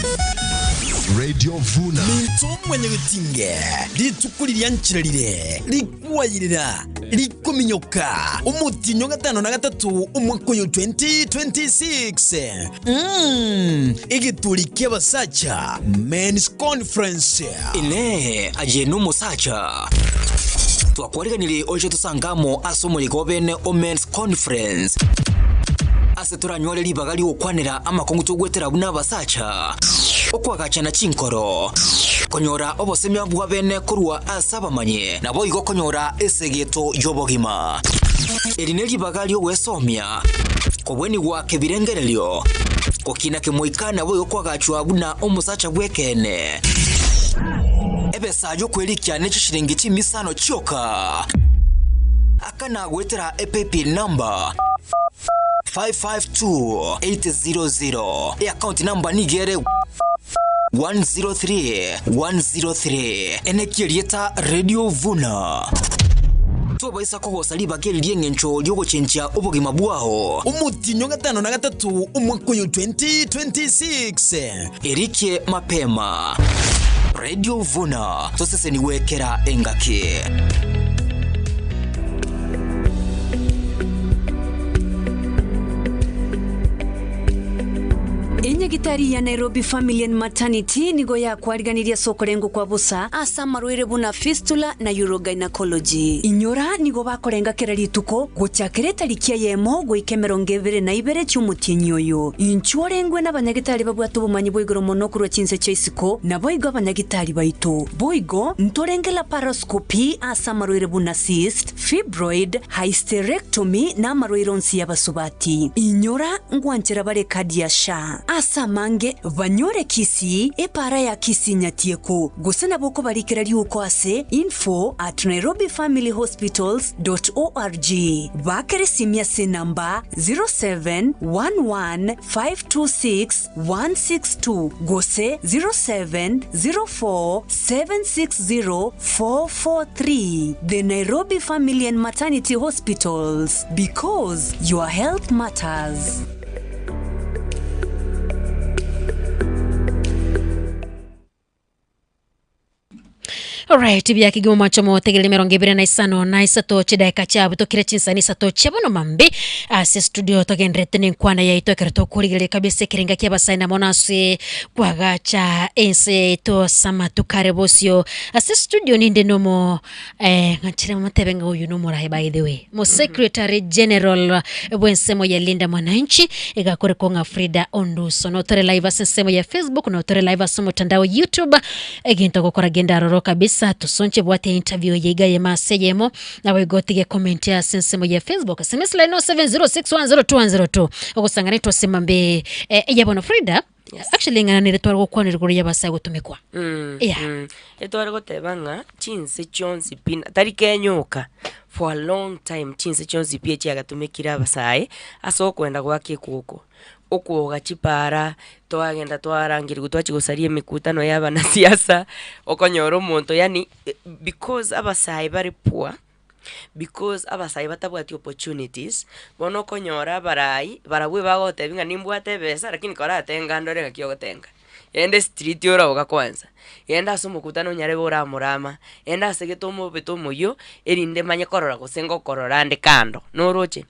Radio Vuna. Minto mwenye getinge rituko riria nchire rire rikwayirira rikominyoka omotinyo gatano na gatato omwaka oyo 2026 mm, egeturi ki'abasacha Men's Conference. Inee, aye nomosacha? Twakwariganirie oche tosange amo ase omoriko obene o Men's Conference, ase toranyore ribaga ri'ogokwanera amakong'u togwetera buna abasacha, okoagachana chinkoro, konyora obosemia bw'abene korwa ase abamanyi, naboigo konyora esegeto y'obogima. Eri neribaga ri'ogwesomia, kobwenigwa kebirengererio, gokina kemoika naboigo koagachwa buna omosacha bw'ekeene. Ebesa y'okwerikia ne chishilingi chimisano chioka. Akana goetera epaybill number 552800. Eaccount number nigo ere 103103. Enekia erieta Radio Vuna. Tobaisa kogosa ribaga eri ri'engencho ri'ogochenchia obogima bwao. Omotienyi o gatano na gatato omwaka oyo 2026. Erikie mapema. Radio Vuna, tosesenigwe kera engaki. Enyagitari ya Nairobi Family and Maternity nigo yakwariganirie ase okorengwa kwa bosa ase amarwaire buna fistula na urogynecology. Inyora nigo bakorenga kera rituko gochakera etariki eyemo goika emerongo ebere na ibere chi'omotienyi oyo. Inchuo orengwe nabanyagitari babwate obomanyi bwa igoro mono korwa chinse chia isiko, naboigo abanyagitari baito. Boigo, ntorenge laparoscopy ase amarwaire buna cyst, fibroid, hysterectomy na amarwaire onsi y'abasubati. Inyora, ngwanchera bare ekadi ya SHA. Ase amange, banyore Kisii, epaara ya Kisii Nyatieko, gose nabo okobarikera riuko ase info at nairobifamilyhospitals dot org. Baakera esimi ase enamba 0711 526 162 gose 0704 760 443. The Nairobi Family and Maternity Hospitals, because your health matters. Alright, biakigima omwancho motegereri emerongo ebere na isano na isato chidaeka chiabutokire chinsani isato chia bono mambi ase studio togendererete na enkwana yaito ekero tokorigereria kabisa ekerenga kia abasae na mono ase kwagacha ense yaito ase amatuko are bosio. Ase studio ninde nomo eh, ng'anchire motebe ng'a oyo nomorae by the way, mo secretary general bw'ensemo ya Linda Mwananchi igakorekwa ng'a Frida Onduso. Notore live ase ensemo ya Facebook, notore live ase omotandao YouTube. Egento ogokora genda aroro kabisa tosonche bwate interview eye iga eyemo ase eyemo naboigo otige comment ase ensemo ya Facebook sms line no 0706102102 ogosangana etwase mambe eh, ya bono Frida Yes. actually ing'ana nere tware gokwanera igoro y'abasae gotumekwa Yeah. Etware goteba ng'a chinse chionsi pi tari Kenya oka, for a long time chinse chionsi pi echiagatumekire abasae ase okoenda goaka ekuku. Okwoga chipara, twagenda twarangerigwa twachia gosaria emekutano ya abanasiasa, okonyora omonto yaani because abasae bare poor, because abasae batabwati opportunities, bono okonyora abarai barabwo ebagotebia ng'a nimbwate ebesa lakini koratenga ndore ng'aki ogotenga. Genda estreet oroga kwanza, genda ase omokutano onyarebe oramorama, genda ase gete omobete omoyio, erinde manye korora gose ngokorora ande kando, noroche?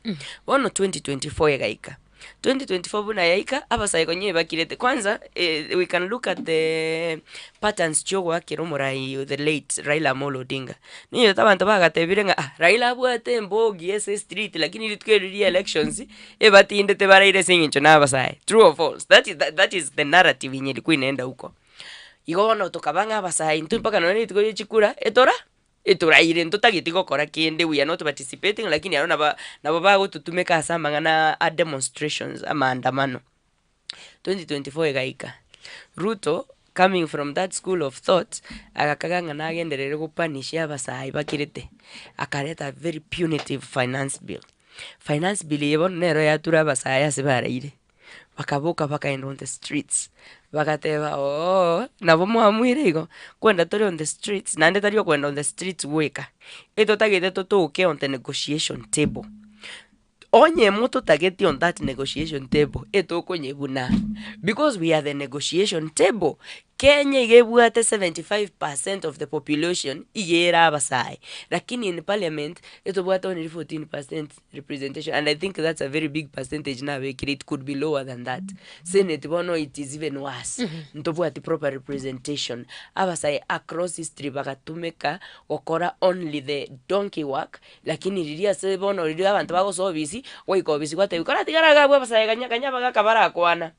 Bono 2024 egaika, 2024 buna yaika, abasae konya ebakirete, kwanza we can look at the patterns chia ogoakera omorai the late Raila Amolo Odinga, ninyete abanto bagatebire ng'a ah Raila abwate embogi ase estreet lakini rituko erio ria elections, ebatindete baraire ase eng'encho na abasae, true or false? That is that is the narrative yenye ilikuwa inaenda huko. Igo bono tokaba ng'a abasae intwe mpaka nonye rituko rie chikura, etora etoraire ntotageti gokora kende we are not participating lakini aro naba nabo bagototumeka ase amang'ana a demonstrations amaandamano. 2024 egaika, Ruto. coming from that school of thought, agakaga ng'a nagenderere go punish abasae bakirete, akareta a very punitive finance bill. Finance bill eye bono nero yatura abasae ase baraire, bakaboka bakaenda on the streets, bagateba ooh nabo mwamuire igo, kwenda tore on the streets naende tari okoenda on the streets bweka, etotagete totoke on the negotiation table. Onye mototageti on that negotiation table, etokonyebuna because we are the negotiation table. Kenya iga ebwate 75% of the population iga ere abasae, lakini in parliament etobwate only 14% representation and I think that's a very big percentage nabekire it could be lower than that. Senate bono it is even worse, ntobwati proper representation. Abasae across history bagatumeka gokora only the donkey work Lakini riria ase bono riria abanto bagosoa obisi, gwaika obisi gwatebiwa koratigare iga abwo abasae ganya ganya abagaka barakwana.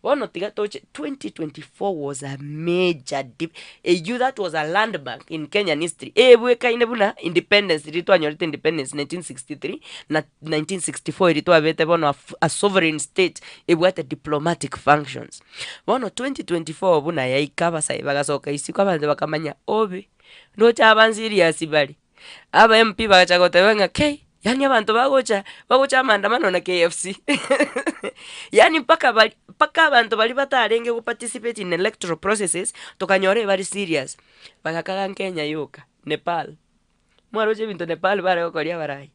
Bono tiga toche 2024 was a major dif eywo that was a landmark in Kenyan history, ebwekaine buna independence riria twanyorete independence 1963 na 1964 eria twabete bono a sovereign state ebwate diplomatic functions. Bono 2024 buna yaika abasae bagasoka isiko abanto bakamanya obe, ndoche aba nserious bare. Aba MP bagacha goteba ng'a kei, yaani abanto bagocha, bagocha amaandamano na KFC yaani mpaka bari mpaka abanto baria batarenge go participate in electoral processes, tokanyora ebare serious, bagakaga Kenya yoka, Nepal, mwaroche ebinto Nepal bare gokoria abarai,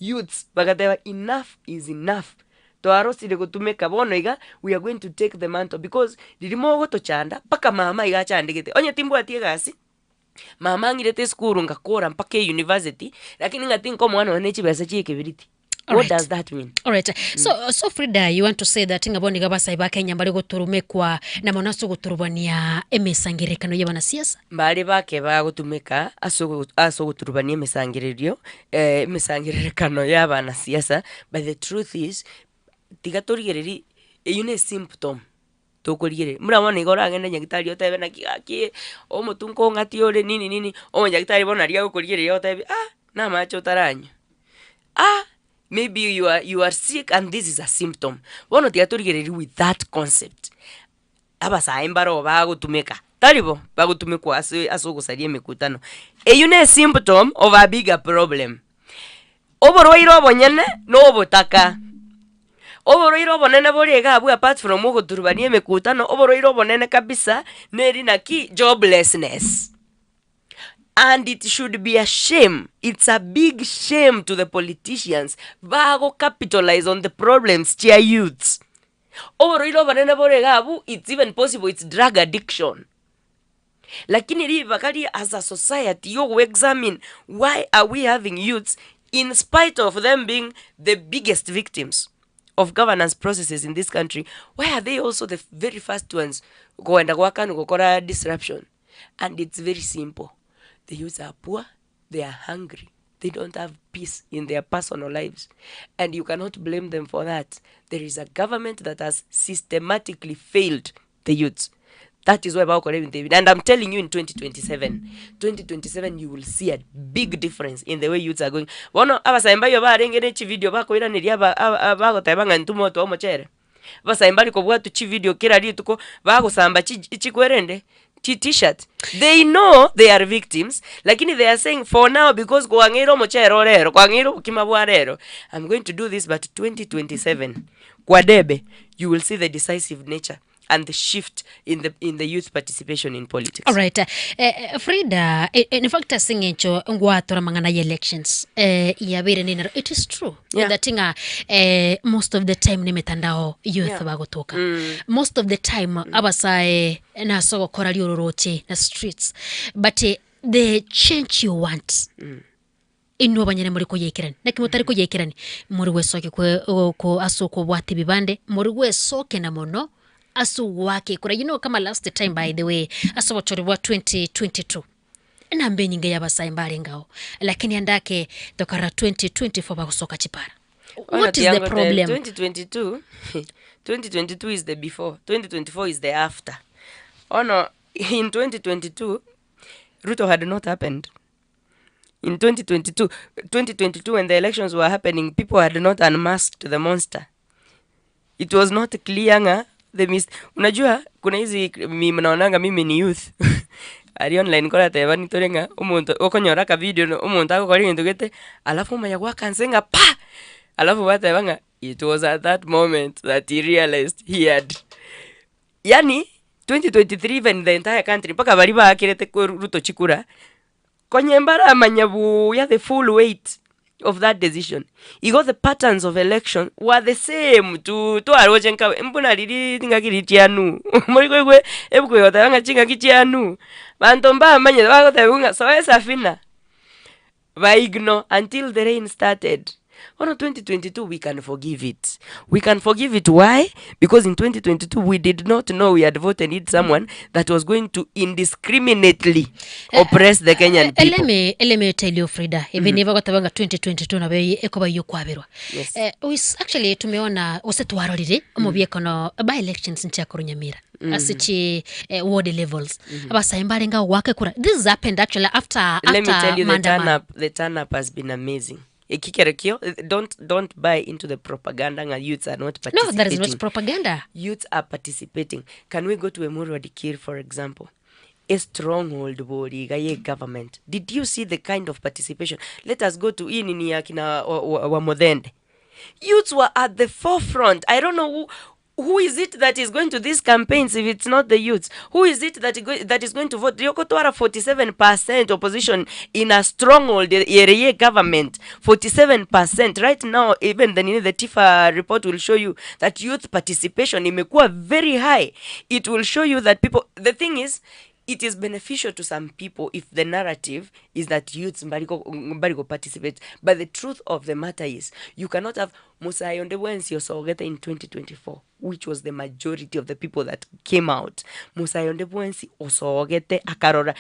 youths bagateba enough is enough, twarosire gotumeka bono iga, we are going to take the mantle because riria mogotochanda mpaka mama iga achandegete, onye timbwati egasi. Mama ang'irete esukuru ngakora mpaka eyunivasiti, lakini ng'a tinka omwana one ne chibesa chia ekebiriti. What Alright. does that mean? Alright. So, so Frida, you want to say that ng'a bono iga abasae ba Kenya mbare goturumekwa na mono ase ogoturubania emesangererekano y'abanasiasa? Mbare bake bagotumeka ase ogo ase ogoturubania emesangererio emesangererekano ya abanasiasa, but the truth is, tiga torigereria eywo ne esymptom. Tokorigereria, buna bono iga oragende nyagetari otebe naki gaki omotwe nkong'atia ore nini nini, omonyagitari bono aria agokorigereria agotebia ah na amache otaranywa, ah maybe you are you are sick and this is a symptom. Bono tiga torigereria with that concept, abasae mbaro bagotumeka, tari bo, bagotumekwa ase ase ogosaria emekutano. Eywo ne esymptom of a bigger problem. Oborwaire obonyene na obotaka. Oborwaire obonene bore iga abwo apart from ogoturubania emekutano, oborwaire obonene kabisa neri naki joblessness. And it should be a shame, it's a big shame to the politicians bago capitalize on the problems chia youths. Oborwaire obonene bore iga abwo it's even possible it's drug addiction. Lakini ribaga ria as a society yogo examine why are we having youths in spite of them being the biggest victims of governance processes in this country, why are they also the very first ones koenda goakanwa gokora disruption? And it's very simple, the youths are poor, they are hungry, they don't have peace in their personal lives and you cannot blame them for that. There is a government that has systematically failed the youths. That is why bagokora ebinto ebi. And I'm telling you in 2027, 2027 you will see a big difference in the way youths are going. Bono abasae mbayo barenge ne chivideo bakoiraneria aba aba bagoteba ng'a intwe motoe omochere. Abasae mbari kobwatwa chivideo kera rituko bagosamba chi chikwerende chi t-shirt. They know they are victims lakini they are saying for now because kwang'eire omochere o rero, kwang'eire obokima bwa rero, I'm going to do this but 2027 kwa debe you will see the decisive nature and the shift in the in the youth participation in politics. Alright. Eh, eh, Frida, eh, in fact ase eng'encho ngwatora amang'ana ya elections eh, yabeire nenero it is true Yeah. that ng'a eh, most of the time ne emetandao youth Yeah. bagotoka Mm. most of the time abasae nase ogokora riororoche na streets but eh, the change you want Mm. Inwe abanyene more koyaikerania, naki motari koyaikerania, more gwesokia kwe oko ase okobwata ebibande, more gwesokena mono ase ogoaka ekura. You know kama last time by the way, ase obochori bwa 2022, enamba enyinge y'abasae mbarenge ao, lakini ande ake tokarora 2024 bagosoka chipara. Bono What is the tiga ngotebie, problem? 2022 2022 is the before, 2024 is the after. Bono in 2022, Ruto had not happened. In 2022, 2022 when the elections were happening, people had not unmasked the monster. It was not clear ng'a the mis unajua kuna hizi meme naonanga mimi ni youth aria online korateba nitore ng'a omonto okonyora akavideo na omonto agokora egento gete, alafu omanya goaka nse ng'a pa! Alafu bateba ng'a it was at that moment that he realized he had yaani 2023 even the entire country mpaka baria baakerete ko Ruto chikura, Konye mbaramanya buya the full weight of that decision. Igo the patterns of election were the same to twaroche nka mbuna riria ching'aki riria chianu mori koigwa ebuku egoteba ng'a ching'aki chianu banto mbamanyete bagotebiwa ng'a soa esafina ba ignore until the rain started. Bono 2022 we can forgive it, we can forgive it why? Because in 2022 we did not know we had voted in someone that was going to indiscriminately oppress the Kenyan Eh, people. let me, let me tell you Frida, even mm -hmm. bagoteba nga 2022 nabo ekoba yokwaberwa. Yes. Eh, wis- actually tumeona gose twarorire omobiekono by elections nchiakorwa Nyamira ase chi eh, ward levels abasae mbarenge goaka ekura this has happened actually after Let me after tell you the turn maandamano up, the turn up has been amazing. Eki kere kio, don't, don't buy into the propaganda ng'a youths are not no that is not participating. propaganda Youths are participating. Can we go to Emurua Dikirr for example? A stronghold bori iga ye government. Did you see the kind of participation? Let us go to hii nini ya kina wa, wa, wa Muthende. Youths were at the forefront. I don't know who, who is it that is going to these campaigns if it's not the youths? Who is it that, go, that is going to vote? Riokotwara 47% opposition in a stronghold ere government. 47% right now even the, nini, the TIFA report will show you that youth participation imekuwa very high. It will show you that people the thing is it is beneficial to some people if the narrative is that youths mbariko mbariko participate but the truth of the matter is you cannot have Musae onde bwensi osogete in 2024 which was the majority of the people that came out Musae onde bwensi osogete akarora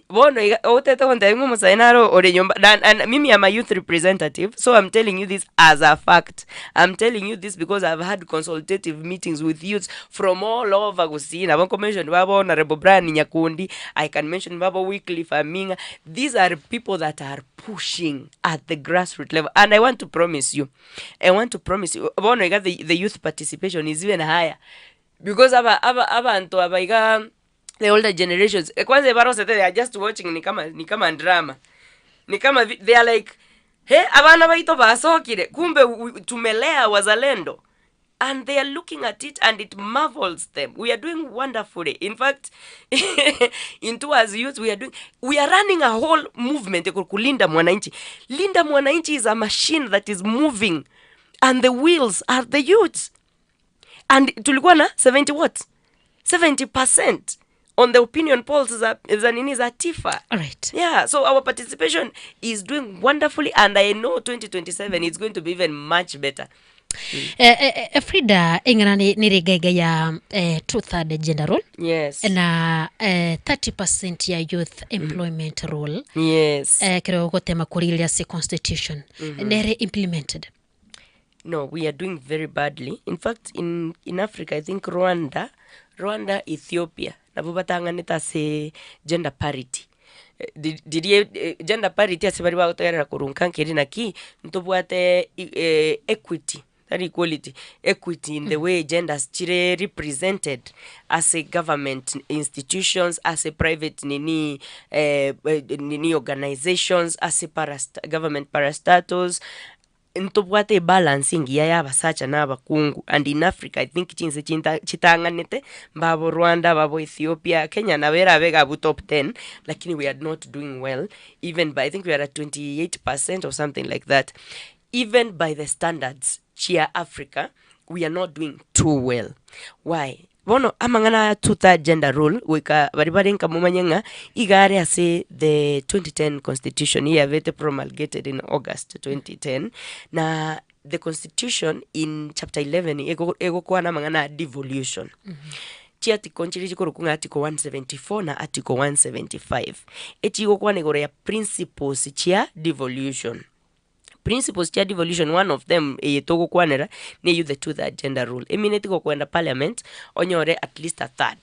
bono iga otete gontebia ng'a omosae naro ore nyomba na and mimi am a youth representative so I'm telling you this as a fact I'm telling you this because I've had consultative meetings with youths from all over Gusii nabo nko mention babo Honourable Brian Nyakundi I can mention babo Wycliffe Aming'a these are people that are pushing at the grassroot level and I want to promise you I want to promise you bono iga the, the youth participation is even higher because aba aba abanto aba iga the older generations eh, kwanza ebarosete they are just watching ni kama ni kama drama ni kama vi- they are like he abana baito basokire kumbe tumelea wazalendo and they are looking at it and it marvels them we are doing wonderfully in fact into as youth we are doing we are running a whole movement kulinda mwananchi linda mwananchi is a machine that is moving and the wheels are the youths and tulikuwa na 70 what 70% on the opinion polls za, za nini za tifa Alright. yeah so our participation is doing wonderfully and i know 2027 it's going to be even much better Eh, eh, eh, Frida ing'ana nĩ nĩ rĩngaiga ya eh, two third gender role yes na eh, 30% ya youth employment role yes eh, kĩrĩa gũgũtema kũrigĩrĩria ase constitution nere implemented no we are doing very badly in fact in, in africa i think rwanda rwanda ethiopia nabo batang'anete ase gender parity Eh, di- dirie eh, gender parity ase baria bagotegerera korwa nka nkeri naki ntobwate i- eh, equity tari equality equity in the way genders chire represented ase government institutions ase private nini eh, eh, nini organizations ase parasta, government parastatals Ntobwate ebalance engiya ya abasacha na abakungu and in Africa I think chinse chinta chitang'anete mbabo Rwanda, babo Ethiopia, Kenya nabo erabe iga abwo top ten lakini we are not doing well even by I think we are at 28% or something like that. Even by the standards chia Africa we are not doing too well. Why? Bono amang'ana aya two third gender rule goika baria bare nka momanye ng'a iga are ase the 2010 constitution eyabete promulgated in August 2010 na the constitution in chapter 11 ego egokwana amang'ana a devolution. Chiarticle nchiria chikorokwa ng'a article 174 na article 175 echigokwana igoro ya principles chia devolution. Principles chia devolution one of them eye togokwanera neyio the two third gender rule emineti gokwenda parliament onyore at least a third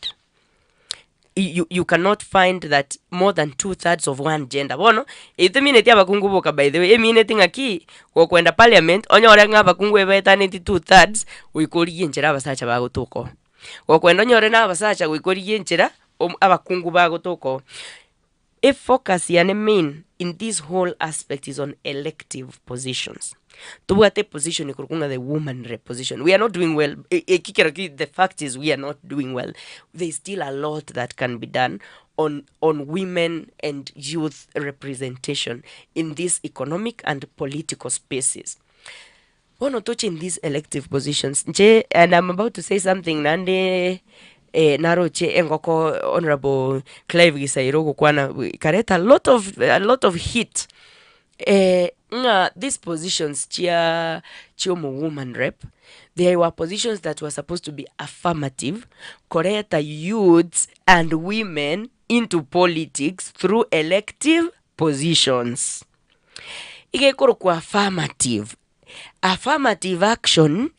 you, you cannot find that more than two thirds of one gender bono eyio temineti abakungu boka by the way emineti ng'aki gokwenda parliament onyore ng'a abakungu ebaetaneti two thirds goika origie enchera abasacha bagotoka oo. Gokwenda onyore na abasacha goika origie enchera, om abakungu bagotoka oo. Efocus yane main in this whole aspect is on elective positions. Tobwate eposition ekorokwa ng'a the woman rep position. We are not doing well, e- eki kero ki the fact is we are not doing well. There is still a lot that can be done on on women and youth representation in these economic and political spaces. Bono toche in these elective positions, inche and I'm about to say something naende naroche engoko Honourable Clive Gisairo ogokwana ekareta a lot of a lot of heat ng'a these positions chia chia omo woman rep, they were positions that were supposed to be affirmative koreta youths and women into politics through elective positions. Iga ekorokwa affirmative, affirmative action,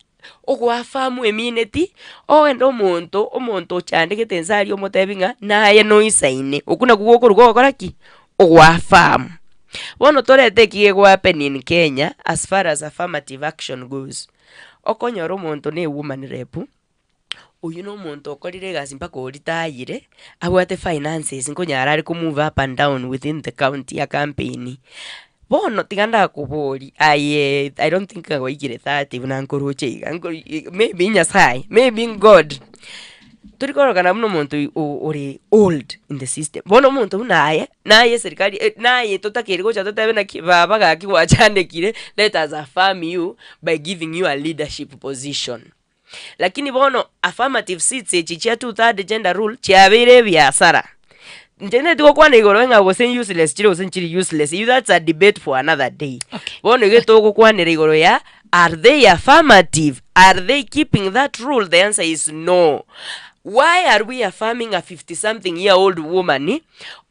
ogoaffirm emineti, ogende omonto, omonto ochandegete nse aria omotebi ng'a naye noisaine, okwo nakwo gokorwa gogokora ki? Ogoaffirm. Bono torete eki gego happen in Kenya as far as affirmative action goes, okonyora omonto na ewoman rep, Oyio nomonto okorire egasi mpaka oritayire, abwate finances nkonyara are ko move up and down within the county ya campaign. Bono tiga ndakoborie aye I don't think ng'a gwaikire 30 buna nkoroche iga nko maybe nyasaye, maybe God. Tori korokana buna omonto ore old in the system. Bono omonto buna aye, naye eserikari naye totakeire gocha totebe naki baba gaki gwachandekire let us affirm you by giving you a leadership position. Lakini bono affirmative seats echi chia two third gender rule chiabeire ebiasara. Inche nteti gokwana igoro ng'a gose useless chire gose nchiri useless, eywo that's a debate for another day. Bono iga togokwanera igoro ya are they affirmative, are they keeping that rule, the answer is no. Why are we affirming a 50 something year old woman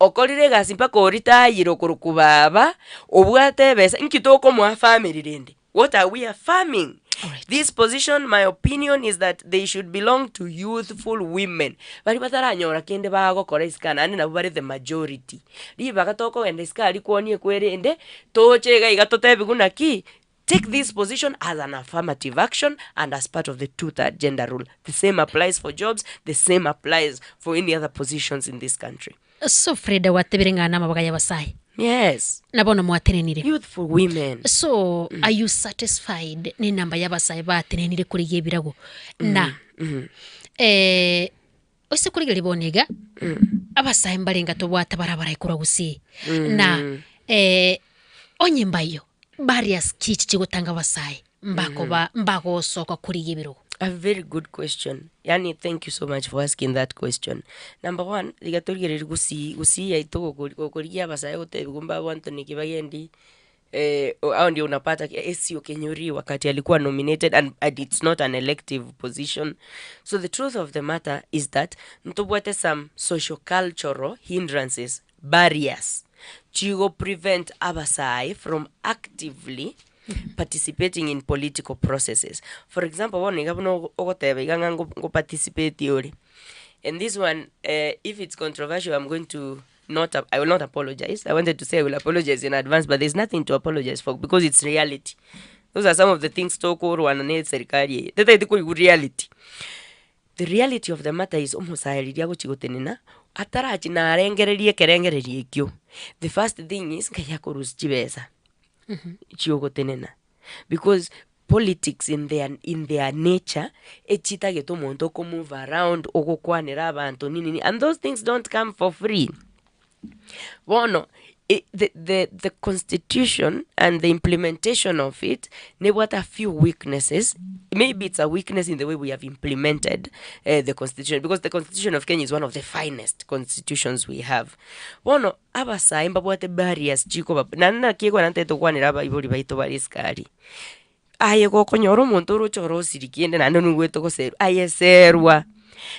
okorire egasi mpaka oritayire okorokwa baba, obwate ebesa, inki tokomoaffirmeri rende? What are we affirming? This position, my opinion is that they should belong to youthful women. Baria bataranyora kende bagokora isiko aa naende nabwo bare the majority. Ribaga tokogenda isiko aria kwonia ekwerende, toche iga iga totebiwe naki, take this position as an affirmative action and as part of the two third gender rule. The same applies for jobs, the same applies for any other positions in this country. So Freda gwatebire ng'a namabaga y'abasae. Yes. Na bono mwatenenire. Youthful women. So are you satisfied ne number y'abasae batenenire korigia ebirago? Na eh, ase korigereria bono iga, abasae mbarenge tobwate barabara korwa gusii. Na eh, onye mbayio, barriers ki echi chigotanga abasae mbakoba mbagosoka korigia ebirogo? A very good question yaani thank you so much for asking that question. Number one, riga torigererie gusii, gusii yaito gokori gokorigia abasae gotebiwa mbabe Anthony Kibagendi hao ndio unapata Esio Kenyuri wakati alikuwa nominated and, and it's not an elective position. So the truth of the matter is that ntobwate some socio cultural hindrances, barriers chigo prevent abasae from actively participating in political processes. For example, bono iga buna ogoteba iga ng'a ngo participate ore, and this one if it's controversial I'm going to not I will not apologize, I wanted to say I will apologize in advance but there's nothing to apologize for because it's reality. Those are some of the things tokorwana na eserikari eye, totagete koigwa reality. The reality of the matter is omosae riria agochia gotenena, atarachia narengereria ekerengererio ekio, the first thing is ngai akorusia chibesa chiogotenena because politics in their in their nature echitagete omonto oko move around ogokwanera abanto nini nini and those things don't come for free. Bono i- the the the constitution and the implementation of it nebwate a few weaknesses, maybe it's a weakness in the way we have implemented the constitution because the constitution of Kenya is one of the finest constitutions we have. Bono abasae mbabwate barriers chikoba naende naki ekero ntagete gokwanera abaibori baito bare isiko aria, aye gokonyora omonto oroche orosiri kende naende noigwete goserwa, aye serwa,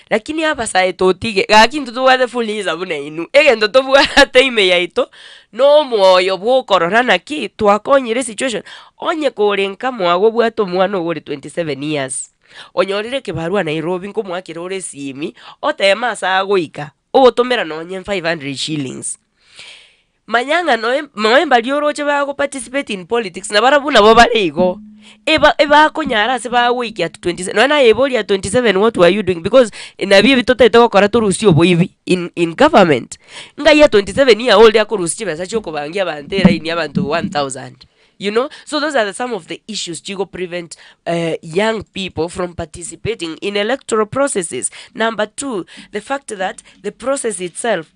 lakini abasae totige, gaki intwe tobwate fuliza buna inwe, egento tobwate ime yaito, na omoyo bwa okorora naki twakonyire esituation, onye kore nka mwago obwate omwana ogo ore 27 years, onyorire ekebarua Nairobi nkomoakera ore esimi, oteme ase agoika, ogotomera nonye 500 shillings. Manya ng'a noe noe mbaria oroche bago participate in politics nabarabwo nabo bare igo. Eba ebakonyara ase bagoikia at 27 nonya naye eboria at 27 what were you doing because nabio ebi totaete gokora torusie oboibi in in government. Ngai a 27 year old akorusia chibesa chia okobangia abanto eraini abanto 1000 you know. So those are the some of the issues chigo prevent young people from participating in electoral processes. Number two, the fact that the process itself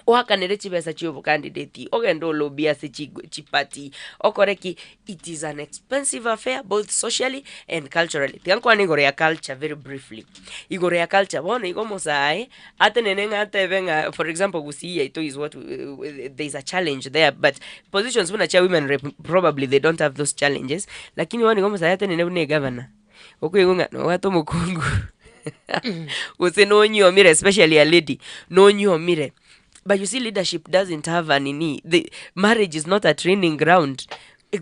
Oakanere chibesa chi'obokandideti, ogende olobie ase chiparty, okore ki, it is an expensive affair both socially and culturally. Tiga nkwane igoro ya culture very briefly. Igoro ya culture, bono iga omosae atenene ng'a atebe ng'a for example Gusii yaito is what there is a challenge there but positions buna chia women rep probably they don't have those challenges, lakini bono iga omosae atenene buna egavana, okoigwa ng'a nobwate omokungu gose nonyiomire especially a lady, nonyiomire but you see leadership doesn't have a nini, the marriage is not a training ground,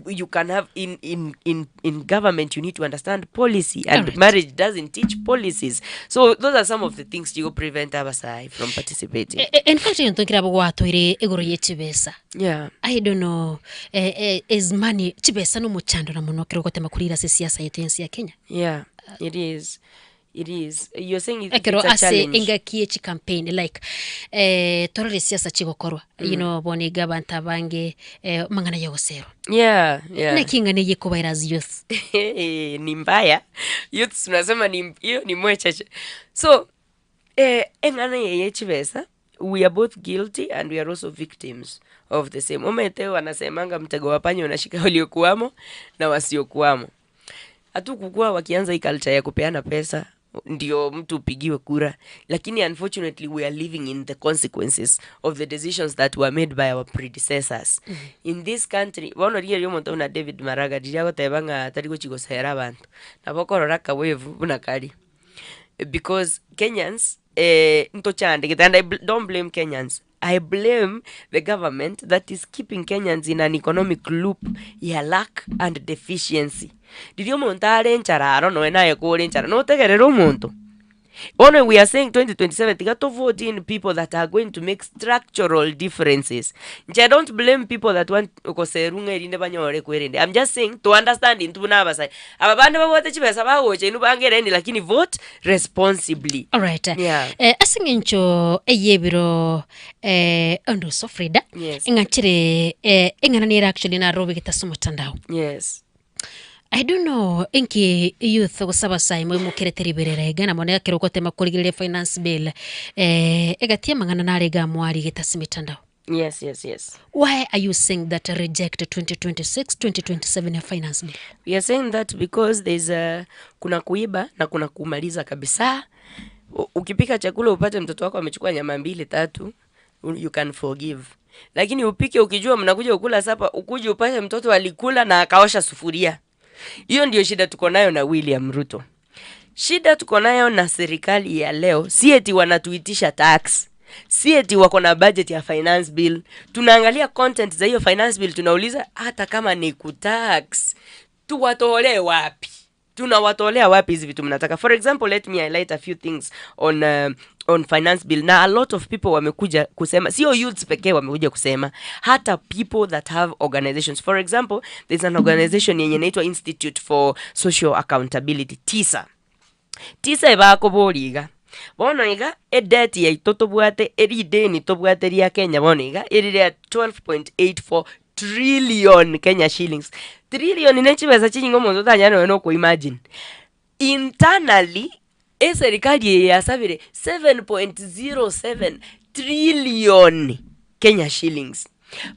you can have in in in in government you need to understand policy and Alright. marriage doesn't teach policies so those are some of the things chigo prevent abasae from participating. In fact egento nkere abwo gwatoire igoro ye chibesa. Yeah. I don't know eh, eh, is money chibesa nomochando na mono ekero ogotema korira ase esiasa yaito yense ya Kenya. Yeah, it is. It is. You're saying it, Ekero it's a ase challenge. engaki ye chicampaign like eh, torore esiasa chigokorwa you know bono iga abanto abange eh, amang'ana ya ogoserwa. Yeah, yeah. Naki eng'ana eye ekobaira as youth? Ni mbaya. Youths tunasema ni hiyo ni mwecheche. So, eh, eng'ana eye ye chibesa we are both guilty and we are also victims of the same. Omanyete wanasemanga mtego wa panya unashika waliokuwamo na wasiokuwamo. Hatukukua wakianza hii culture ya kupeana pesa ndio mtu upigiwe kura, lakini unfortunately we are living in the consequences of the decisions that were made by our predecessors in this country. Bono rigereria omonto buna David Maraga riria agoteba ng'a tari gochi gosera abanto, nabo okorora akawevu buna kari because Kenyans ntochandegete and I don't blame Kenyans, I blame the government that is keeping Kenyans in an economic loop ya lack and deficiency. Riria omonto are enchara aro nonya naye kore enchara notegerere omonto. Bono we are saying 2027 tiga to vote in people that are going to make structural differences. Inche I don't blame people that want goserwa ng'a erinde banyore kwerende. I'm just saying to understand intwe buna abasae. Aba bande babwate chibesa bagocha inwe bange eraini lakini vote responsibly. Alright. Yeah. Eh, ase eng'encho ey'ebiro eh, onduso Frida Yes. eng'achire eh, eng'ana nere actually narobegete ase omotandao. Yes. I don't know enki youth gose abasae moimokerete riberera iga na mono ekero ogotema korigereria finance bill eh, egati amang'ana nare iga mwarigete ase emetandao. Yes, yes, yes. Why are you saying that reject 2026 2027 ya finance bill? We are saying that because there's a, kuna kuiba na kuna kumaliza kabisa. Ukipika chakula upate mtoto wako amechukua nyama mbili tatu, you can forgive. Lakini upike ukijua mnakuja kukula sapa, ukuje upate mtoto alikula na akaosha sufuria. Hiyo ndio shida tuko nayo na William Ruto. Shida tuko nayo na serikali ya leo si eti wanatuitisha tax, si eti wako na budget ya finance bill. Tunaangalia content za hiyo finance bill, tunauliza hata kama ni kutax, tuwatolee wapi? Tunawatolea wapi hizi vitu mnataka? For example, let me highlight a few things on finance bill. Na a lot of people wamekuja kusema, sio youths pekee wamekuja kusema, hata people that have organizations. For example, there's an organization yenye inaitwa Institute for Social Accountability, TISA. TISA ebakoboria iga, bono iga edebt yaito tobwate erideni tobwate ria Kenya bono iga erire at 12.84 trillion Kenya shillings. Trillion ne chibesa chinyinge omonto otanyare nonya na okoimagine. Internally, eserikali eye yasabire 7.07 trillion Kenya shillings.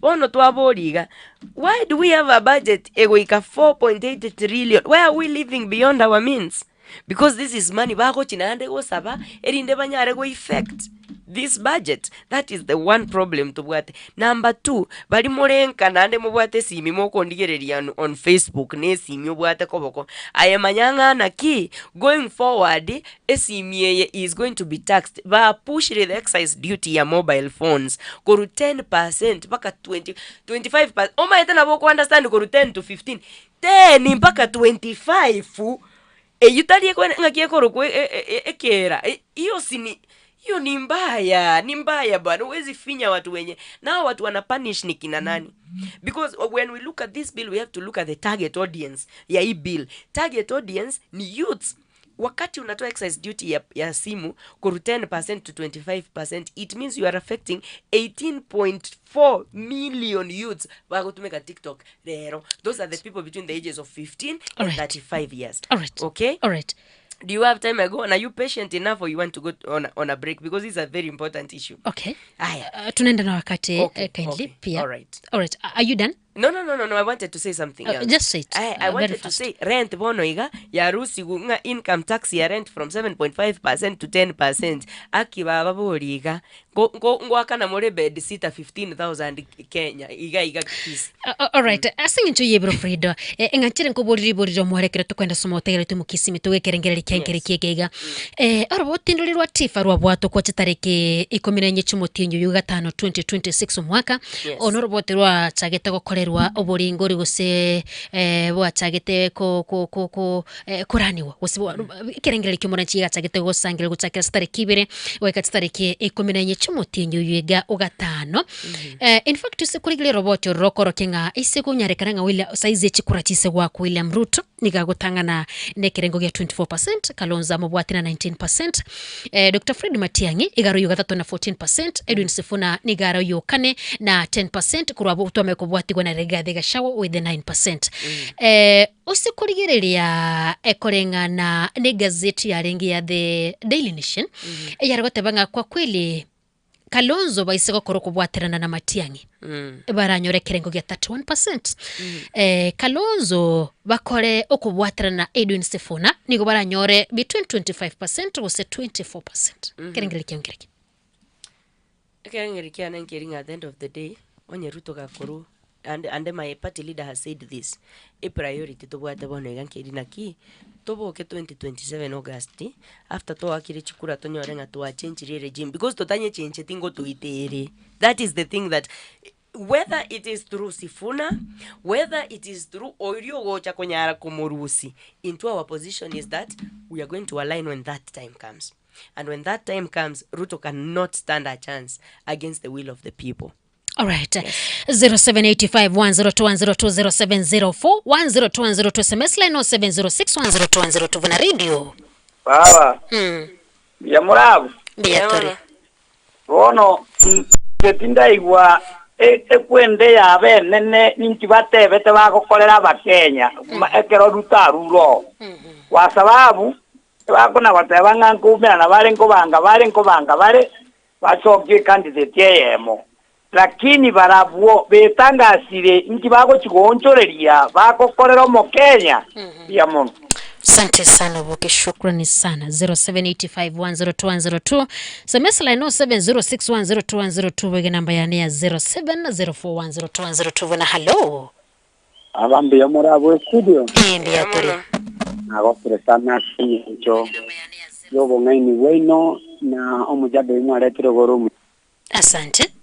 Bono twaboria iga, why do we have a budget egoika 4.8 trillion? Why are we living beyond our means? Because this is money bagochi naende gosaba erinde banyare go effect this budget. That is the one problem tobwate. Number two, baria more nka naende mobwate esimi mokondigereria on, on Facebook na esimi obwate koboko, aye manya ng'a naki going forward esimi eye is going to be taxed. Ba pushire the excise duty ya mobile phones korwa 10% mpaka 20, 25%. Omanyete nabo oko understand korwa 10 to 15, 10 mpaka 25 Eyio tari ekwene ng'aki ekorokwa ekeera, iyo sini Hiyo ni mbaya, ni mbaya bwana. Huwezi finya watu wenye nao watu wana punish ni kina nani? Because when we look at this bill we have to look at the target audience ya hii bill. Target audience ni youths. Wakati unatoa excise duty ya simu kuru 10% to 25%, it means you are affecting 18.4 million youths bagotumika TikTok rero. Those are the people between the ages of 15 and 35 years. Okay? All right. Do you have time ago? And are you patient enough or you want to go on a break? Because it's a very important issue. Okay. Aya. Tunaenda na wakati Okay, kindly okay. pia. All right. All right. Are you done? No, no, no, no, no. I wanted to say something else. Just say it. I Very wanted to fast. say rent bono iga yarusigu ng'a income tax ya rent from 7.5% to 10%. Aki baba bori iga ngwakana more bed sita 15,000 Kenya iga iga kisi. Alright, ase eng'encho ya ebiro Frido, eng'anchire nkoborire riborire omwarekere tokwenda soma otegere tomokisimi togekerengereri kiankere kieke iga. Orobo otindori rwa Tifa rwabwatwa kwa chitariki ikomi na enye chimotienyi oyo gatano 2026 omwaka. Ono orobote rwachagete gokorerwa oboringori gose bwachagete ko ko ko ko koraniwa gose ekerengereri kia omoranchi gachagete gosangereri gochakera chitariki ibere goika chitariki 14 chiomotienyi oyo iga ogatano. In fact ase korigereria roboti oro rokorokia ng'a ase konyarekana ng'a William saizi echikura chise goakwa William Ruto nigo agotang'ana na ekerengo gia 24%, Kalonzo amobwate na 19%, Dr Fred Matiang'i iga are oyo gatato na 14%, Edwin Sifuna nigo are oyo kane na 10%, korwa abwo twamanya kobwatigwa na Rigathi Gachagua with 9%. Ase korigereria ekoreng'ana na egazeti yarenge ya The Daily Nation, eyare goteba ng'a kwa kweli Kalonzo baise gokora okobwaterana na Matiang'i baranyore ekerengo gia 31%. Kalonzo bakore okobwaterana na Edwin Sifuna nigo baranyore between 25% gose 24%. Ekerengererio kiao nkereki? Ekerengererio kiane nkeri ng'a at the end of the day, onye Ruto gakorwa and and my party leader has said this, epriority tobwate bono iga nkeri naki, toboke 2027 August, after twaakire chikura tonyore ng'a twachenchire eregime because totanyechencheti ngotoita ere. That is the thing that whether it is through Sifuna, whether it is through oria ogocha konyara komorusia, intwe our position is that we are going to align when that time comes. And when that time comes, Ruto cannot stand a chance against the will of the people. Alright. 0785102102 0704102102 SMS line 0706102102 Vuna radio. Baba, mbuya morabwo? Mbuya tore. Bono inche tindaigwa ekwende yabo enene ninki batebete bagokorera Abakenya ekero Ruto arure oo. Kwa sababu ebakona goteba ng'a nkoumerana bare nkobanga bare nkobanga bare basokie ecandidate eyemo. Lakini barabwo betangasire inki bagochi goonchoreria bagokorera Omokenya? Mbuya mono. Asante sana Oboke, shukrani sana. 0785102102 SMS line 0706102102 wege namba yane ya 0704102102 na hello. Aba mbuya more abwo estudio. Eh, mbuya tore. Nagokire sana ase eng'encho y'obong'aini bwaino na omojadala oyio mwaretire igoro omuya. Asante.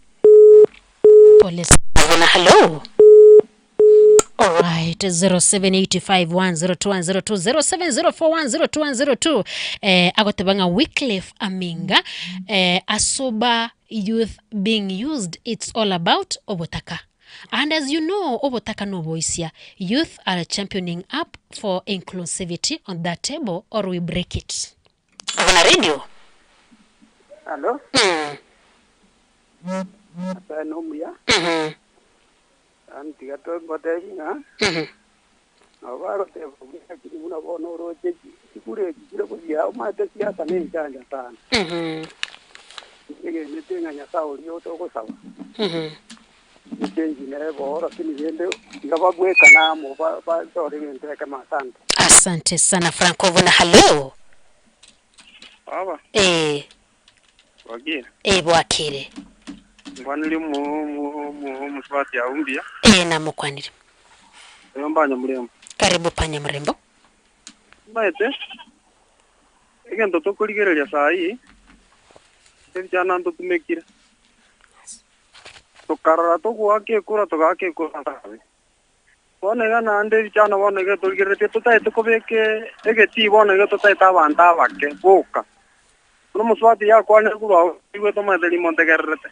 Pole sana na hello. Alright, 0785102102 0704102102 agoteba ng'a Wycliffe Aminga asoba youth being used it's all about obotaka and as you know obotaka noboisia youth are championing up for inclusivity on that table or we break it. Buna radio. Alo. Nyasaye nomuya. Yaani tiga togotebi ng'a nabo bagoteba buya lakini buna bono oroche chikura echi chire buya omanyete siasa ne enchanja sana. Nyegenete ng'a Nyasaye oria otogosaba echange nere booro lakini rende tiga babwekane amo batore egento ekemo asante. Asante sana Franco buna hallo. Baba. Eh. Bwakire. Eh bwakire. Nkwanire omo omo omo omusubati agwo mbuya. Eh namokwanire. Oyo mbanya murembo. Karibu panya mrembo. Omanyete, egento tokorigereria saii, ebichana ntotumekire. Tokarora togoaka ekura togaaka ekura nsabe. Bono iga naende ebichana bono iga torigereretie totaete kobeka egetii bono iga totaete abanto abake boka. Buna Nomosubati yakwanire korwa agwo, naigwete omanyete rimontegererete.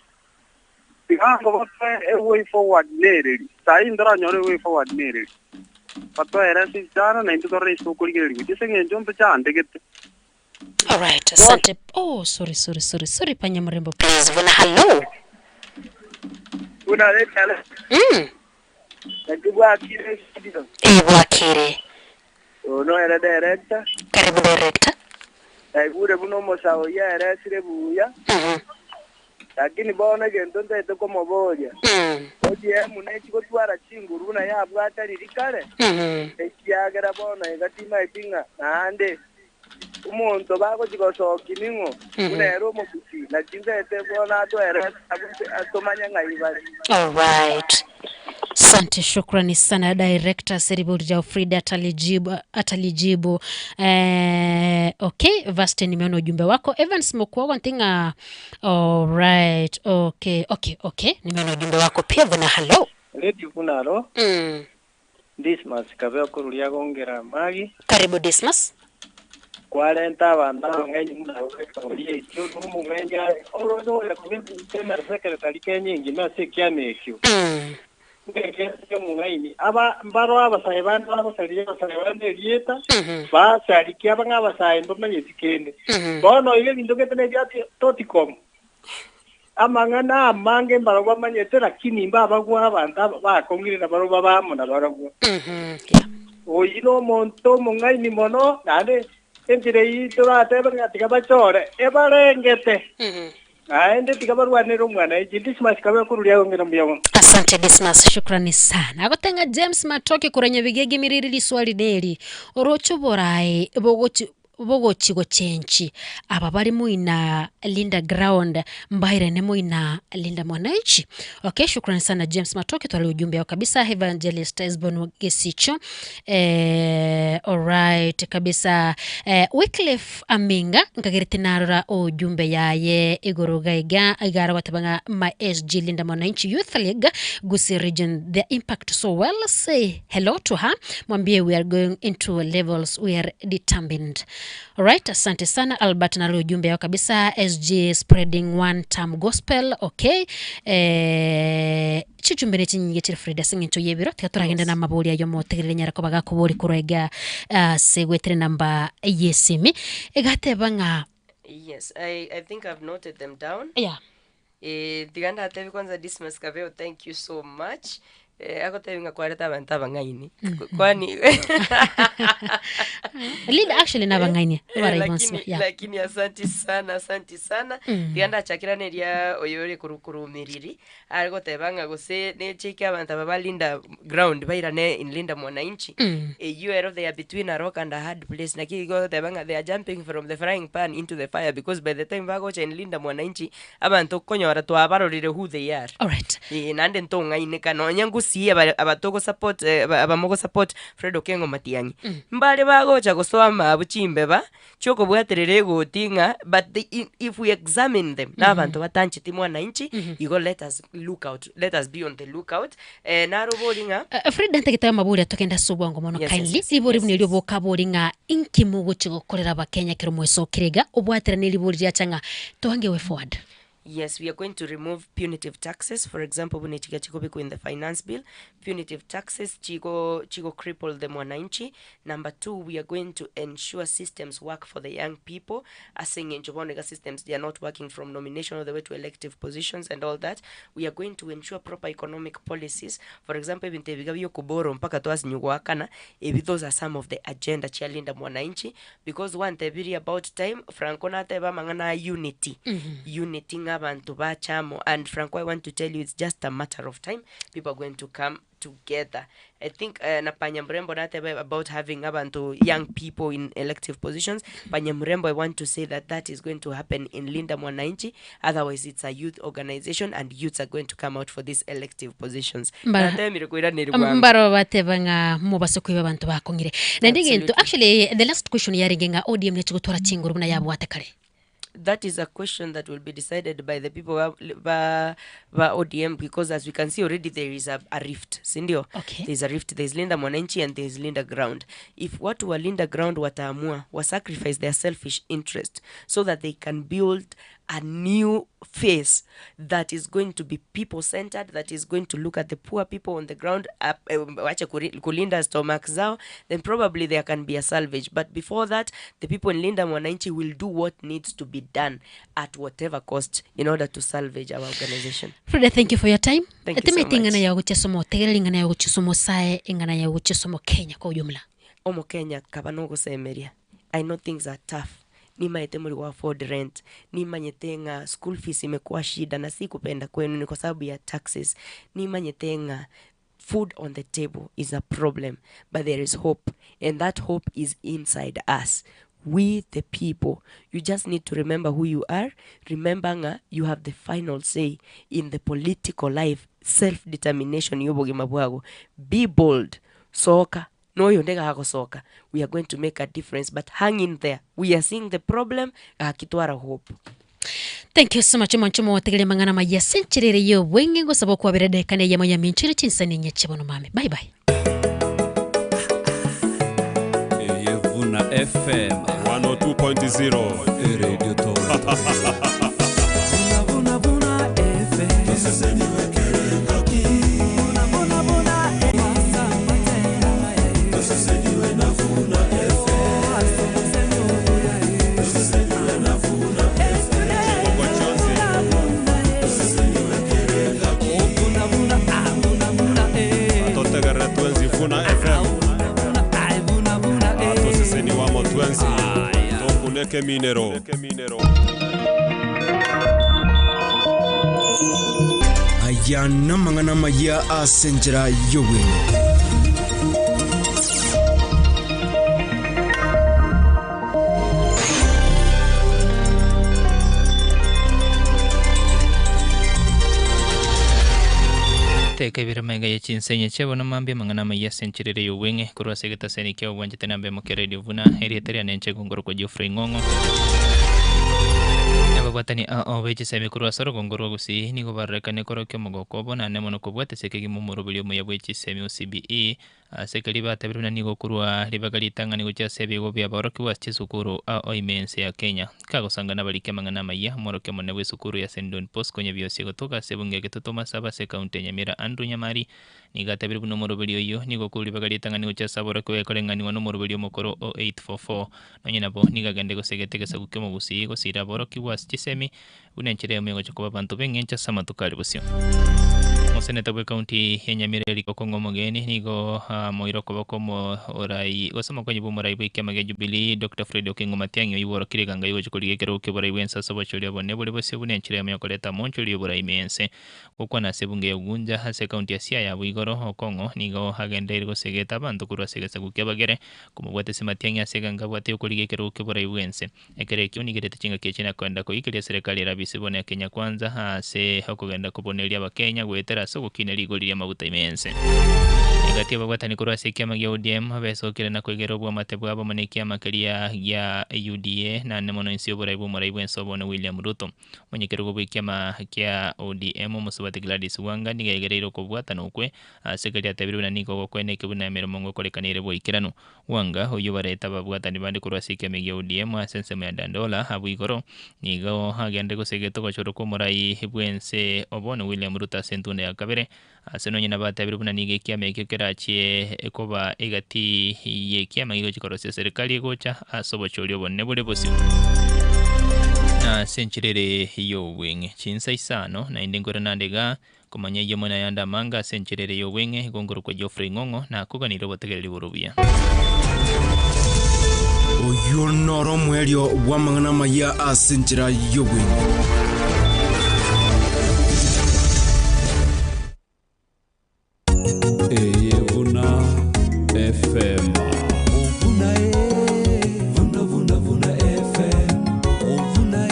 Tiga ngobatwe eway forward nereri. Saii ntoranyore eway forward nereri. Batoere ase ebichana naintwe torore ase tokorigereria gochia ase eng'encho ntochandegete. Alright, asante. Oh, sorry, sorry, sorry, sorry, panya mrembo, please. Vuna, hello. Buna rekare. Naki bwakire studio. Eh, bwakire. Ono ere director. Karibu director. Naigure buna omosae oyio aeresire buya. Lakini bono egento ntaete komoboria, ODM nechi gotwara chinguru buna yabwate riria kare? Ekiagera bono iga timaeti ng'a naende omonto bagochia gosokia ning'o buna ere omogusii, naki ntaete bono atoerese abwo tomanye ng'ai bare. Alright. Asante, shukrani sana director Seriburi Jao Frida atalijibu, atalijibu. Eh, okay, Vaste nimeona ujumbe wako. Evans Mokwogo ntinga. Alright, okay, okay, okay. Nimeona ujumbe wako pia bwana hello. Radio buna aro Dismas kabe okoruria gongera magi. Karibu Dismas. Kwarenta abanto abang'aini buna abwo b'ekegori ekio, na omong'aini are oroche oyo koba general secretary Kenya engima ase ekiama ekio. Ng'ekeene ki'omong'aini. Aba mbaro abasae bande bagosaria abasae bande erieta, basarikia aba ng'a abasae mbamanyeti kende. Bono iga ebinto gete nebia totikom. Amang'ana amange mbarabwo bamanyete, lakini mbabagwa abanto aba bakong'ire nabarabwo babe amo nabarabwo. Oyio nomonto omong'aini mono, naende enchera eyio toratebe ng'a tiga bachore, ebarengete, naende tiga barwanere omwana. Inche Dismas kabe okoruria agwo ng'ina mbuya mono. Asante Dismas, shukrani sana. Agotenga James Matoke korwa Nyabigege Miriri riswali neri, oroche oborae bogochi bogochi gochenchi aba bare moina Linda ground mbairane moina Linda mwananchi. Okay, shukrani sana James Matoke, tware ujumbe wao kabisa. Evangelist Esbon Gesicho eh, alright kabisa eh, Wycliffe Aminga nkagerete narora ujumbe yaye igoro gaiga igara goteba ng'a my SG Linda Mwananchi Youth League Gusii region their impact so well say hello to her mwambie we are going into levels we are determined Alright, asante sana Albert nalo ujumbe yao kabisa SG spreading one term gospel okay eh, chichumbe ne chinyinge chiri Frida sing'encho yebiro tiga toragende na amabori ayo motegerere nyara koba gakobori korwa iga ase gwetere namba yesimi egateba ng'a Yes, I think I've noted them down. Yeah. Eh, tiga ndatebi kwanza Dismas Kabeo, thank you so much. Eh, agotebi ng'a kwarete abanto abang'aini. Kwani Leader actually nabang'aini Eh, abarai bonsi lakini, yeah. lakini asanti sana asanti sana tiga ndachakera neria oyo ore koru korumiriri are goteba ng'a gose necheke abanto aba ba Linda ground bairane in Linda Mwananchi Eyio ero they are between a rock and a hard place naki igo ogoteba ng'a they are jumping from the frying pan into the fire because by the time bagocha in Linda Mwananchi abanto okonyora twabarorire who they are. Alright. Ee naende ntong'aineka nonya ngusii aba aba togosupport aba abamogosupport Fred Okengo Matiang'i, mbare bagocha gosoa amaabwo chimbeba chiokobwaterera egoti ng'a but they i- if we examine them na abanto batancheti mwananchi igo let us look out let us be on the look out eh, narobori ng'a Eh, Frida ntagete amabori atogende ase obwango mono Yes, yes, kindly yes, ribori yes, buna erio bokabori ng'a inki mogochi gokorera abakenya ekero mwesokire iga obwaterane ribori riacha ng'a toange way forward. Yes, we are going to remove punitive taxes, for example buna echiga chikobekwa in the finance bill, punitive taxes chigo chigo cripple the mwananchi. Number two, we are going to ensure systems work for the young people ase eng'encho bono iga systems they are not working from nomination all the way to elective positions and all that. We are going to ensure proper economic policies, for example ebinto ebi iga bia okoborrow mpaka twasinywa goakana, ebi those are some of the agenda chia Linda Mwananchi Because gwantebirie about time, Franco natebe amang'ana a unity, unity ng'a abanto bache amo, and Franco I want to tell you it's just a matter of time, people are going to come together. I think na Panya Mrembo natebe about having abanto young people in elective positions, Panya Mrembo I want to say that that is going to happen in Linda Mwananchi, otherwise it's a youth organization and youths are going to come out for these elective positions. Mbara- Natemire koiraneria bwango. Mbaro bateba ng'a mobase koiba abanto bakong'ire. Naende egento Absolutely. actually the last question yarenge ng'a ODM nechi gotwara chinguru buna yabwate kare. That is a question that will be decided by the people ba, ba, ba ODM because as we can see already there is a rift, si ndio? Okay. There is a rift. There is Linda Mwananchi and there is Linda Ground. If watu wa Linda Ground wataamua wa sacrifice their selfish interest so that they can build a new face that is going to be people centered, that is going to look at the poor people on the ground, wache kulinda stomach zao, then probably there can be a salvage. But before that, the people in Linda Mwananchi will do what needs to be done at whatever cost in order to salvage our organization. Frida, thank you for your time. Thank you so Timete much. ing'ana ya gochia tegerera ing'ana ya gochia sae ing'ana ya gochia Kenya kwa ujumla. Omo Kenya kaba nogosemeria. I know things are tough. Nimaete muri wa afford rent, nimanyete ng'a school fees imekuwa shida, na si kupenda kwenu, ni kwa sababu ya taxes. Nimanyete ng'a food on the table is a problem, but there is hope, and that hope is inside us, we the people. You just need to remember who you are. Remember ng'a you have the final say in the political life, self determination y'obogima bwago. Be bold, soka noyo ndegagocoka. We are going to make a difference, but hang in there. We are seeing the problem, gakitwara hope. Thank you so much mwancho mwategeria mang'ana maya sencherere yo bwenge gosaba kwabera dekane yamo ya minchire chinsani nyachibono mame. Bye bye. Vuna FM 102.0 Radio Toronto. Totegerera twenzi Vuna FM atoseseni wamo twenzi tokuneke minero. Aya namang'ana maya ase enchera y'obwenge. Teka ibere maiga ya chinsenye chiabo mambia mang'ana maiya ase encherere ya obweng'e korwa ase egetaseni kia obwanchete nambe moke Radio Vuna erieta riane inche gongoro kwa Geoffrey Ng'ong'o. Ababwatani ao bechisemi korwa ase orogongo rwa Gusii nigo barorekane korokia omogoko obo naende mono kobwate ase ekegima omoroberi omuya bwa echisemi OCBE ase ekeri batebirie buna nigo korwa ribaga ritang'ani gochia ase ebigo biaborokigwa ase chisukuru ao ime ense ya Kenya. Kagosangana barike amang'ana amaya omorokia omonene bwa esukuru ya St Don Bosco Nyabiosi gotoka ase ebunge ya Getoto Masaba ase ekaunti ya Nyamira Andrew Nyamari nigo atebirie buna omoroberi oyo nigo korwa ribaga ritang'ani gochia ase aborokigwa ekoreng'aniwa na omoroberi omokoro o 844 nonye nabo nigo agende gosegete egesaku kia omogusii gosira aborokigwa ase chisemi buna enchera eyemo egocha koba abanto b'eng'encho ase amatuko aria bosio. Omoseneta bwa ekaunti ya Nyamira Eric Okong'o Omogeni nigo moiro okoboko omorai gose omokonyi bwa omorai bwa ekiama gia Jubilee Dr. Fred Okengo Matiang'i oyio bworokire eganga yogocha korigia ekerogo kia oborai bwa ense ase obochori obonene bore bosio buna enchera eyemo yokoreta omonchori oborai ime ense. Gokwana ase ebunge ya Ugunja ase ekaunti ya Siaya abwo igoro Okong'o nigo agendeire gosegeta abanto korwa ase egesaku kia abagere komobwate ase Matiang'i ase eganga abwate yokorigia ekerogo kia oborai bwa ense. Ekero ekio nigerete chingaki echi na koenda koikeria serikali erabisi bono ya Kenya Kwanza ase okogenda koboneria abakenya goetera ase ogokina rigori ria amaguta ime ense. Egati ababwatani korwa ase ekiama gia ODM besokire na koigera obwamate bwabo amo na ekiama keria gia UDA naende mono inse y'oborai bwa omorai bwa ense obono William Ruto. Omonyekerogo bwa ekiama kia ODM omosubati Gladys Wanga nigo aigereire okobwatana okwe ase keria atebirie buna nigo ogokwena eke buna emeremo ngokorekanire boikeranu. Wanga oyio bareta ababwatani bande korwa ase ekiama gia ODM ase ensemo ya Dandora abwo igoro nigo agende gosegeta ogochorwa kwa omorai bwa ense obono William Ruto ase entunda ya kabere ase nonye nabatebirie buna nigo ekiama ekio kerachie ekoba egati ya ekiama gigochi korosia serikali egocha ase obochori obonene bore bosio. Ase enchera ere y'obweng'e chinsa isano naende nkore nande iga komanya eyemo nayande amanga ase enchera ere y'obweng'e igo nkorokwa Geoffrey Ng'ong'o nakoganire obotegereri bore obuya. Oyio noro omoerio bw'amang'ana amaya ase enchera y'obweng'e. Eye Vuna FM. Vuna Vuna Vuna Vuna FM. Vuna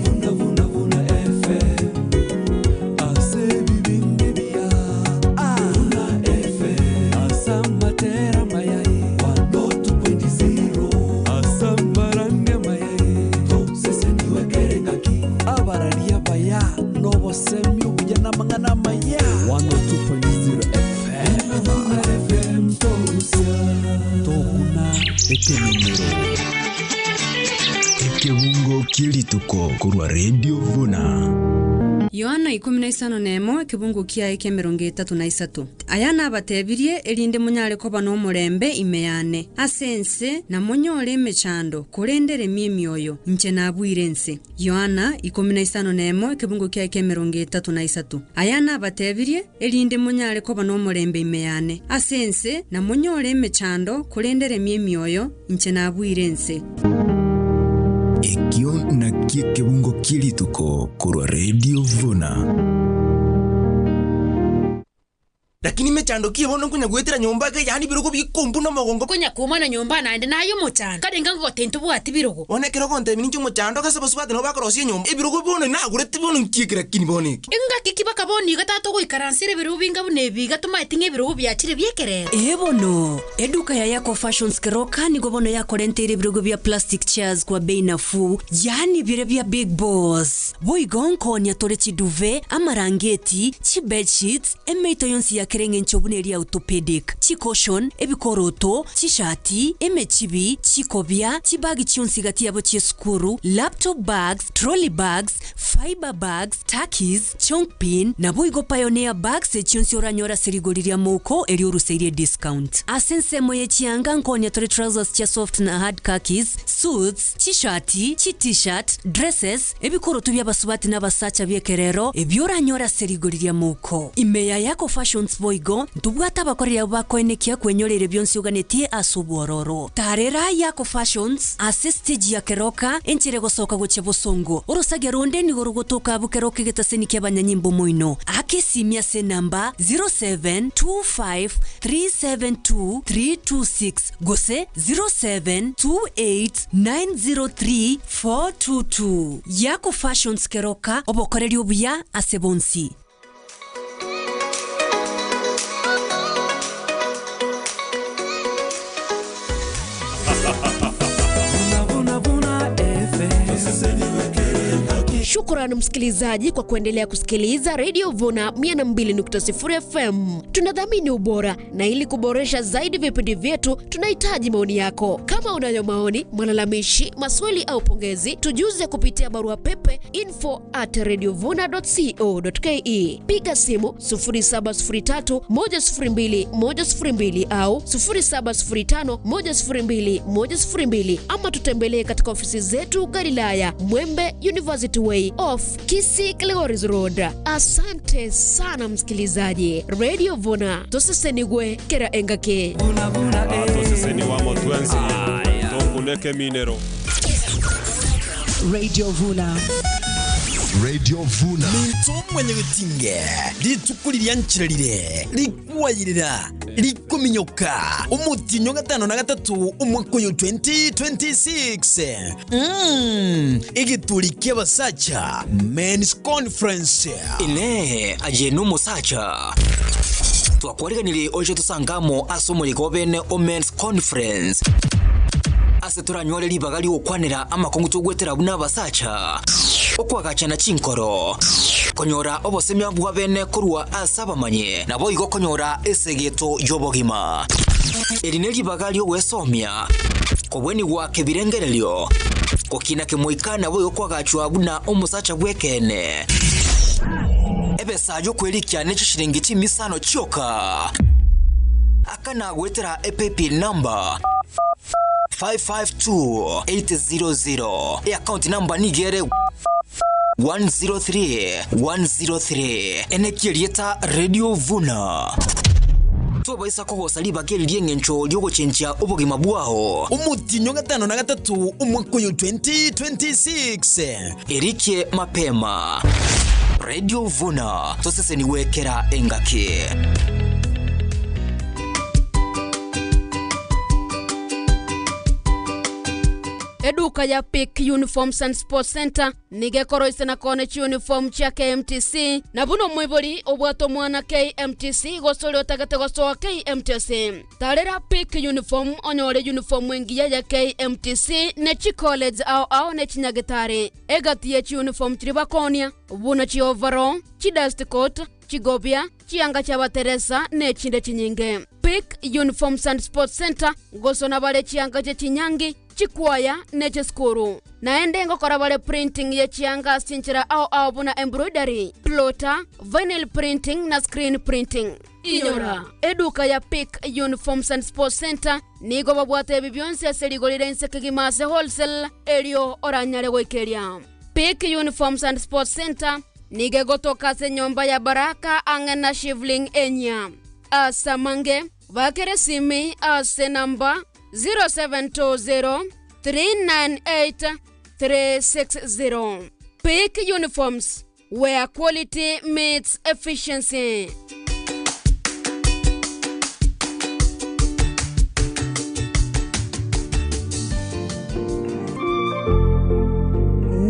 Vuna Vuna Vuna FM. Ase bibinde bia. Vuna FM. Asamatera mayai. 102.0. Asamaranga mayai. To sese. Ekemenyero Ekebungo ki'erituko korwa Radio Vuna. Yohana ikomi na isano nemo, ekebungo kiaye ki'emerongo etato na isato. Aya nabatebirie, erinde monyare koba nomorembe ime yane. Ase ense namonyore emechando, korende remia emioyo, inche nabuire ense. Yohana ikomi na isano nemo, ekebungo kiaye ki'emerongo etato na isato. Aya nabatebirie, erinde monyare koba nomorembe ime yane. Ase ense namonyore emechando, korende remia emioyo, inche nabuire ense. Ekio nakio ekebungo kie rituko korwa Radio Vuna. Lakini mechando ki bono nkonya goetera nyomba iga yaani ebirogo bikombuna omogongo. Konya koumana nyomba naende naye omochando. Kare inga ngogote ntobwati birogo. Bono ekero ogontebia ninche omochando gose abasubati nabo bakorosia enyomba ebirogo bono nagorete bono nki eke lakini bono eke. Engaki ki baka bono iga tata ogoikaransera ebirogo binga buna ebi iga tomaeti ng'a ebirogo biachire bi'ekerero. Ee bono, eduka ya Yako Fashions Keroka nigo bono yakorenteire ebirogo bia plastic chairs kwa bei nafuu, yaani biria bia big boss. Boigo nkoonia tore chiduve, amarangeti, chibedsheets, Emeito yonsi ya kera engencho buna eria orthopedic, chicushion, ebikoroto, chishati, emechibi, chikobia, chibagi chionsi gati yabo chi'esukuru, laptop bags, trolley bags, fibre bags, takis, chongpin, naboigo pioneer bags echionsi oranyore ase rigori ria mouko erio oruseirie discount. Ase ensemo ye chianga nkonya tore trousers chia soft na hard khakis, suits, chishati, chi t-shirt, dresses, Ebikoroto bi'abasubati na abasacha bi'ekerero, ebio oranyore ase rigori ri'amouko. Ime ya Yako Fashions boigo, ntobwate abakoreri abwo bakoenekia kwenyoreire bionsi oganetie ase obwororo. Tarera Yako Fashions ase stage ya Keroka, enchera egosoka gochia bosongo. Orosagia ronde nigo rogotoka abwo Keroka egetaseni ki'abanyanyimbo moino. Aka esimi ase enamba 0725372326 gose 07289034 422. Yako Fashions Keroka, obokoreri obuya ase bonsi. Shukrani msikilizaji kwa kuendelea kusikiliza Radio Vuna 102.0 FM. Tunadhamini ubora na ili kuboresha zaidi vipindi vyetu tunahitaji maoni yako. Kama unayo maoni, malalamishi, maswali au pongezi, tujuze kupitia barua pepe info at radiovuna.co.ke. Piga simu 0703 102 102 au 0705 102 102 ama tutembelee katika ofisi zetu Galilaya, Mwembe University Way off Kisii Kilgoris Road. Asante sana msikilizaji. Radio Vuna tosesenigwe kera engake. Toseseni wa motwensi tokuneke minero Radio Vuna. Radio Vuna. Minto mwenye getinge rituko riria nchirarire rikwayirira rikominyoka omotinyo gatano na gatatu omwaka oyo 2026 mm, egeturi ki'abasacha men's conference Inee, aye nomosacha? Twakwariganirie oche tosange amo ase omoriko obene o Men's Conference, ase toranyore ribaga ri'ogokwanera amakong'u togwetera buna abasacha, okoagachana chinkoro, konyora obosemia bw'abene korwa ase abamanyi, naboigo konyora esegeto y'obogima. Eri neribaga ri'ogwesomia, kobwenigwa kebirengererio, gokina kemoika naboigo koagachwa buna omosacha bw'ekeene. Ebesa y'okwerikia ne chishilingi chimisano chioka. Akana goetera epaybill number 552800. Eaccount number nigo ere 103103. Enekia erieta Radio Vuna. Tobaisa kogosa ribaga eri ri'engencho ri'ogochenchia obogima bwao. Omotienyi o gatano na gatato omwaka oyo 2026. Erikie mapema. Radio Vuna, tosesenigwe kera engaki. Eduka ya Peak Uniforms and Sports Center nigo ekoroisia na koonia chiuniform chia KMTC, na buna omoibori obwate omwana KMTC gose oria otagete gosoa KMTC. Tarera Peak Uniform onyore uniform engiya ya KMTC ne chicollege ao ao ne chinyagetari. Egati ye chiuniform chiria bakoonia buna chioverall, chidust coat, chigobia, chianga chi'abateresa ne echinde chinyinge. Pick Uniforms and Sports Center ngosona bare chianga chie chinyangi, chikwaya, ne chisukuru. Naende ngokora bare printing ye chianga ase chinchera ao ao buna embroidery, plotter, vinyl printing na screen printing. Inyora, eduka ya Pick Uniforms and Sports Center nigo babwate ebi bionsi ase rigori rire inse kegima ase wholesale erio oranyare goikeria. Pick Uniforms and Sports Center nigo egotoka ase enyomba ya Baraka ang'e na Shivling enyia. Ase amange, bakere esimi ase enamba 0720 398 360. Pick Uniforms, where quality meets efficiency.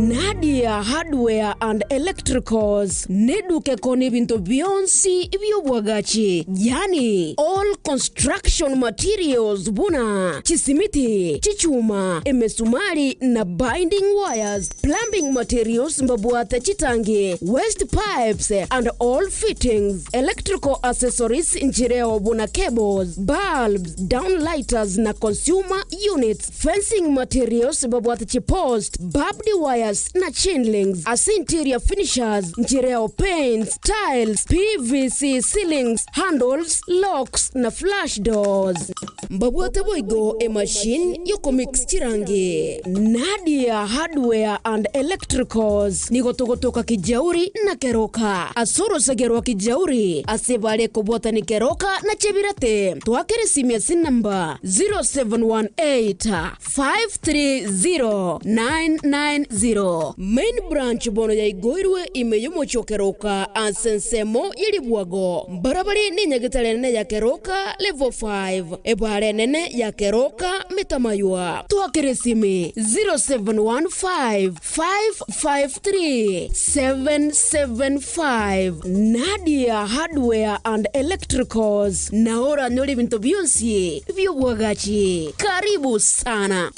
Nadia Hardware and Electricals neduka ekona ebinto bionsi bi'obwagachi, yaani all construction materials buna chisimiti, chichuma, emesumari na binding wires, plumbing materials mbabwate chitangi, waste pipes and all fittings, electrical accessories nchireo buna cables, bulbs, downlighters na consumer units, fencing materials babwate chipost, barbed wires na chain links, ase interior finishers nchireo paints, tiles, PVC ceilings, handles, locks na flush doors. Mbabwate boigo emachine yokomix chirangi. Nadia Hardware and Electricals nigo togotoka Kijauri na Keroka ase orosege rwa Kijauri ase bare kobwatani Keroka na Chebirate. Twakere esimi ase enamba 0718 530 990. Main branch bono yaigoirwe ime y'omochie o Keroka ase ensemo ye ribwago. Mbarabare nenyagetari enene ya Keroka level 5, ebara enene ya Keroka Metamaywa. Twakere esimi 0715 553 775. Nadia Hardware and Electricals nao oranyore ebinto bionsi bi'obwagachi. Karibu sana.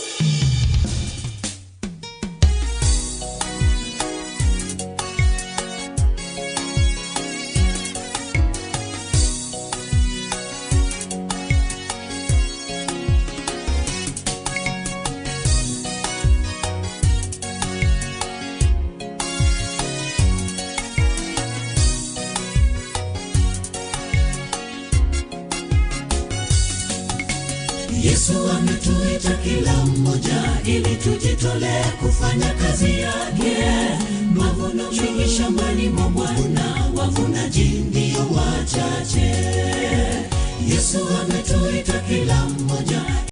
Yesu ametuita kila mmoja ili tujitolee kufanya kazi yake. Mavuno mengi shambani.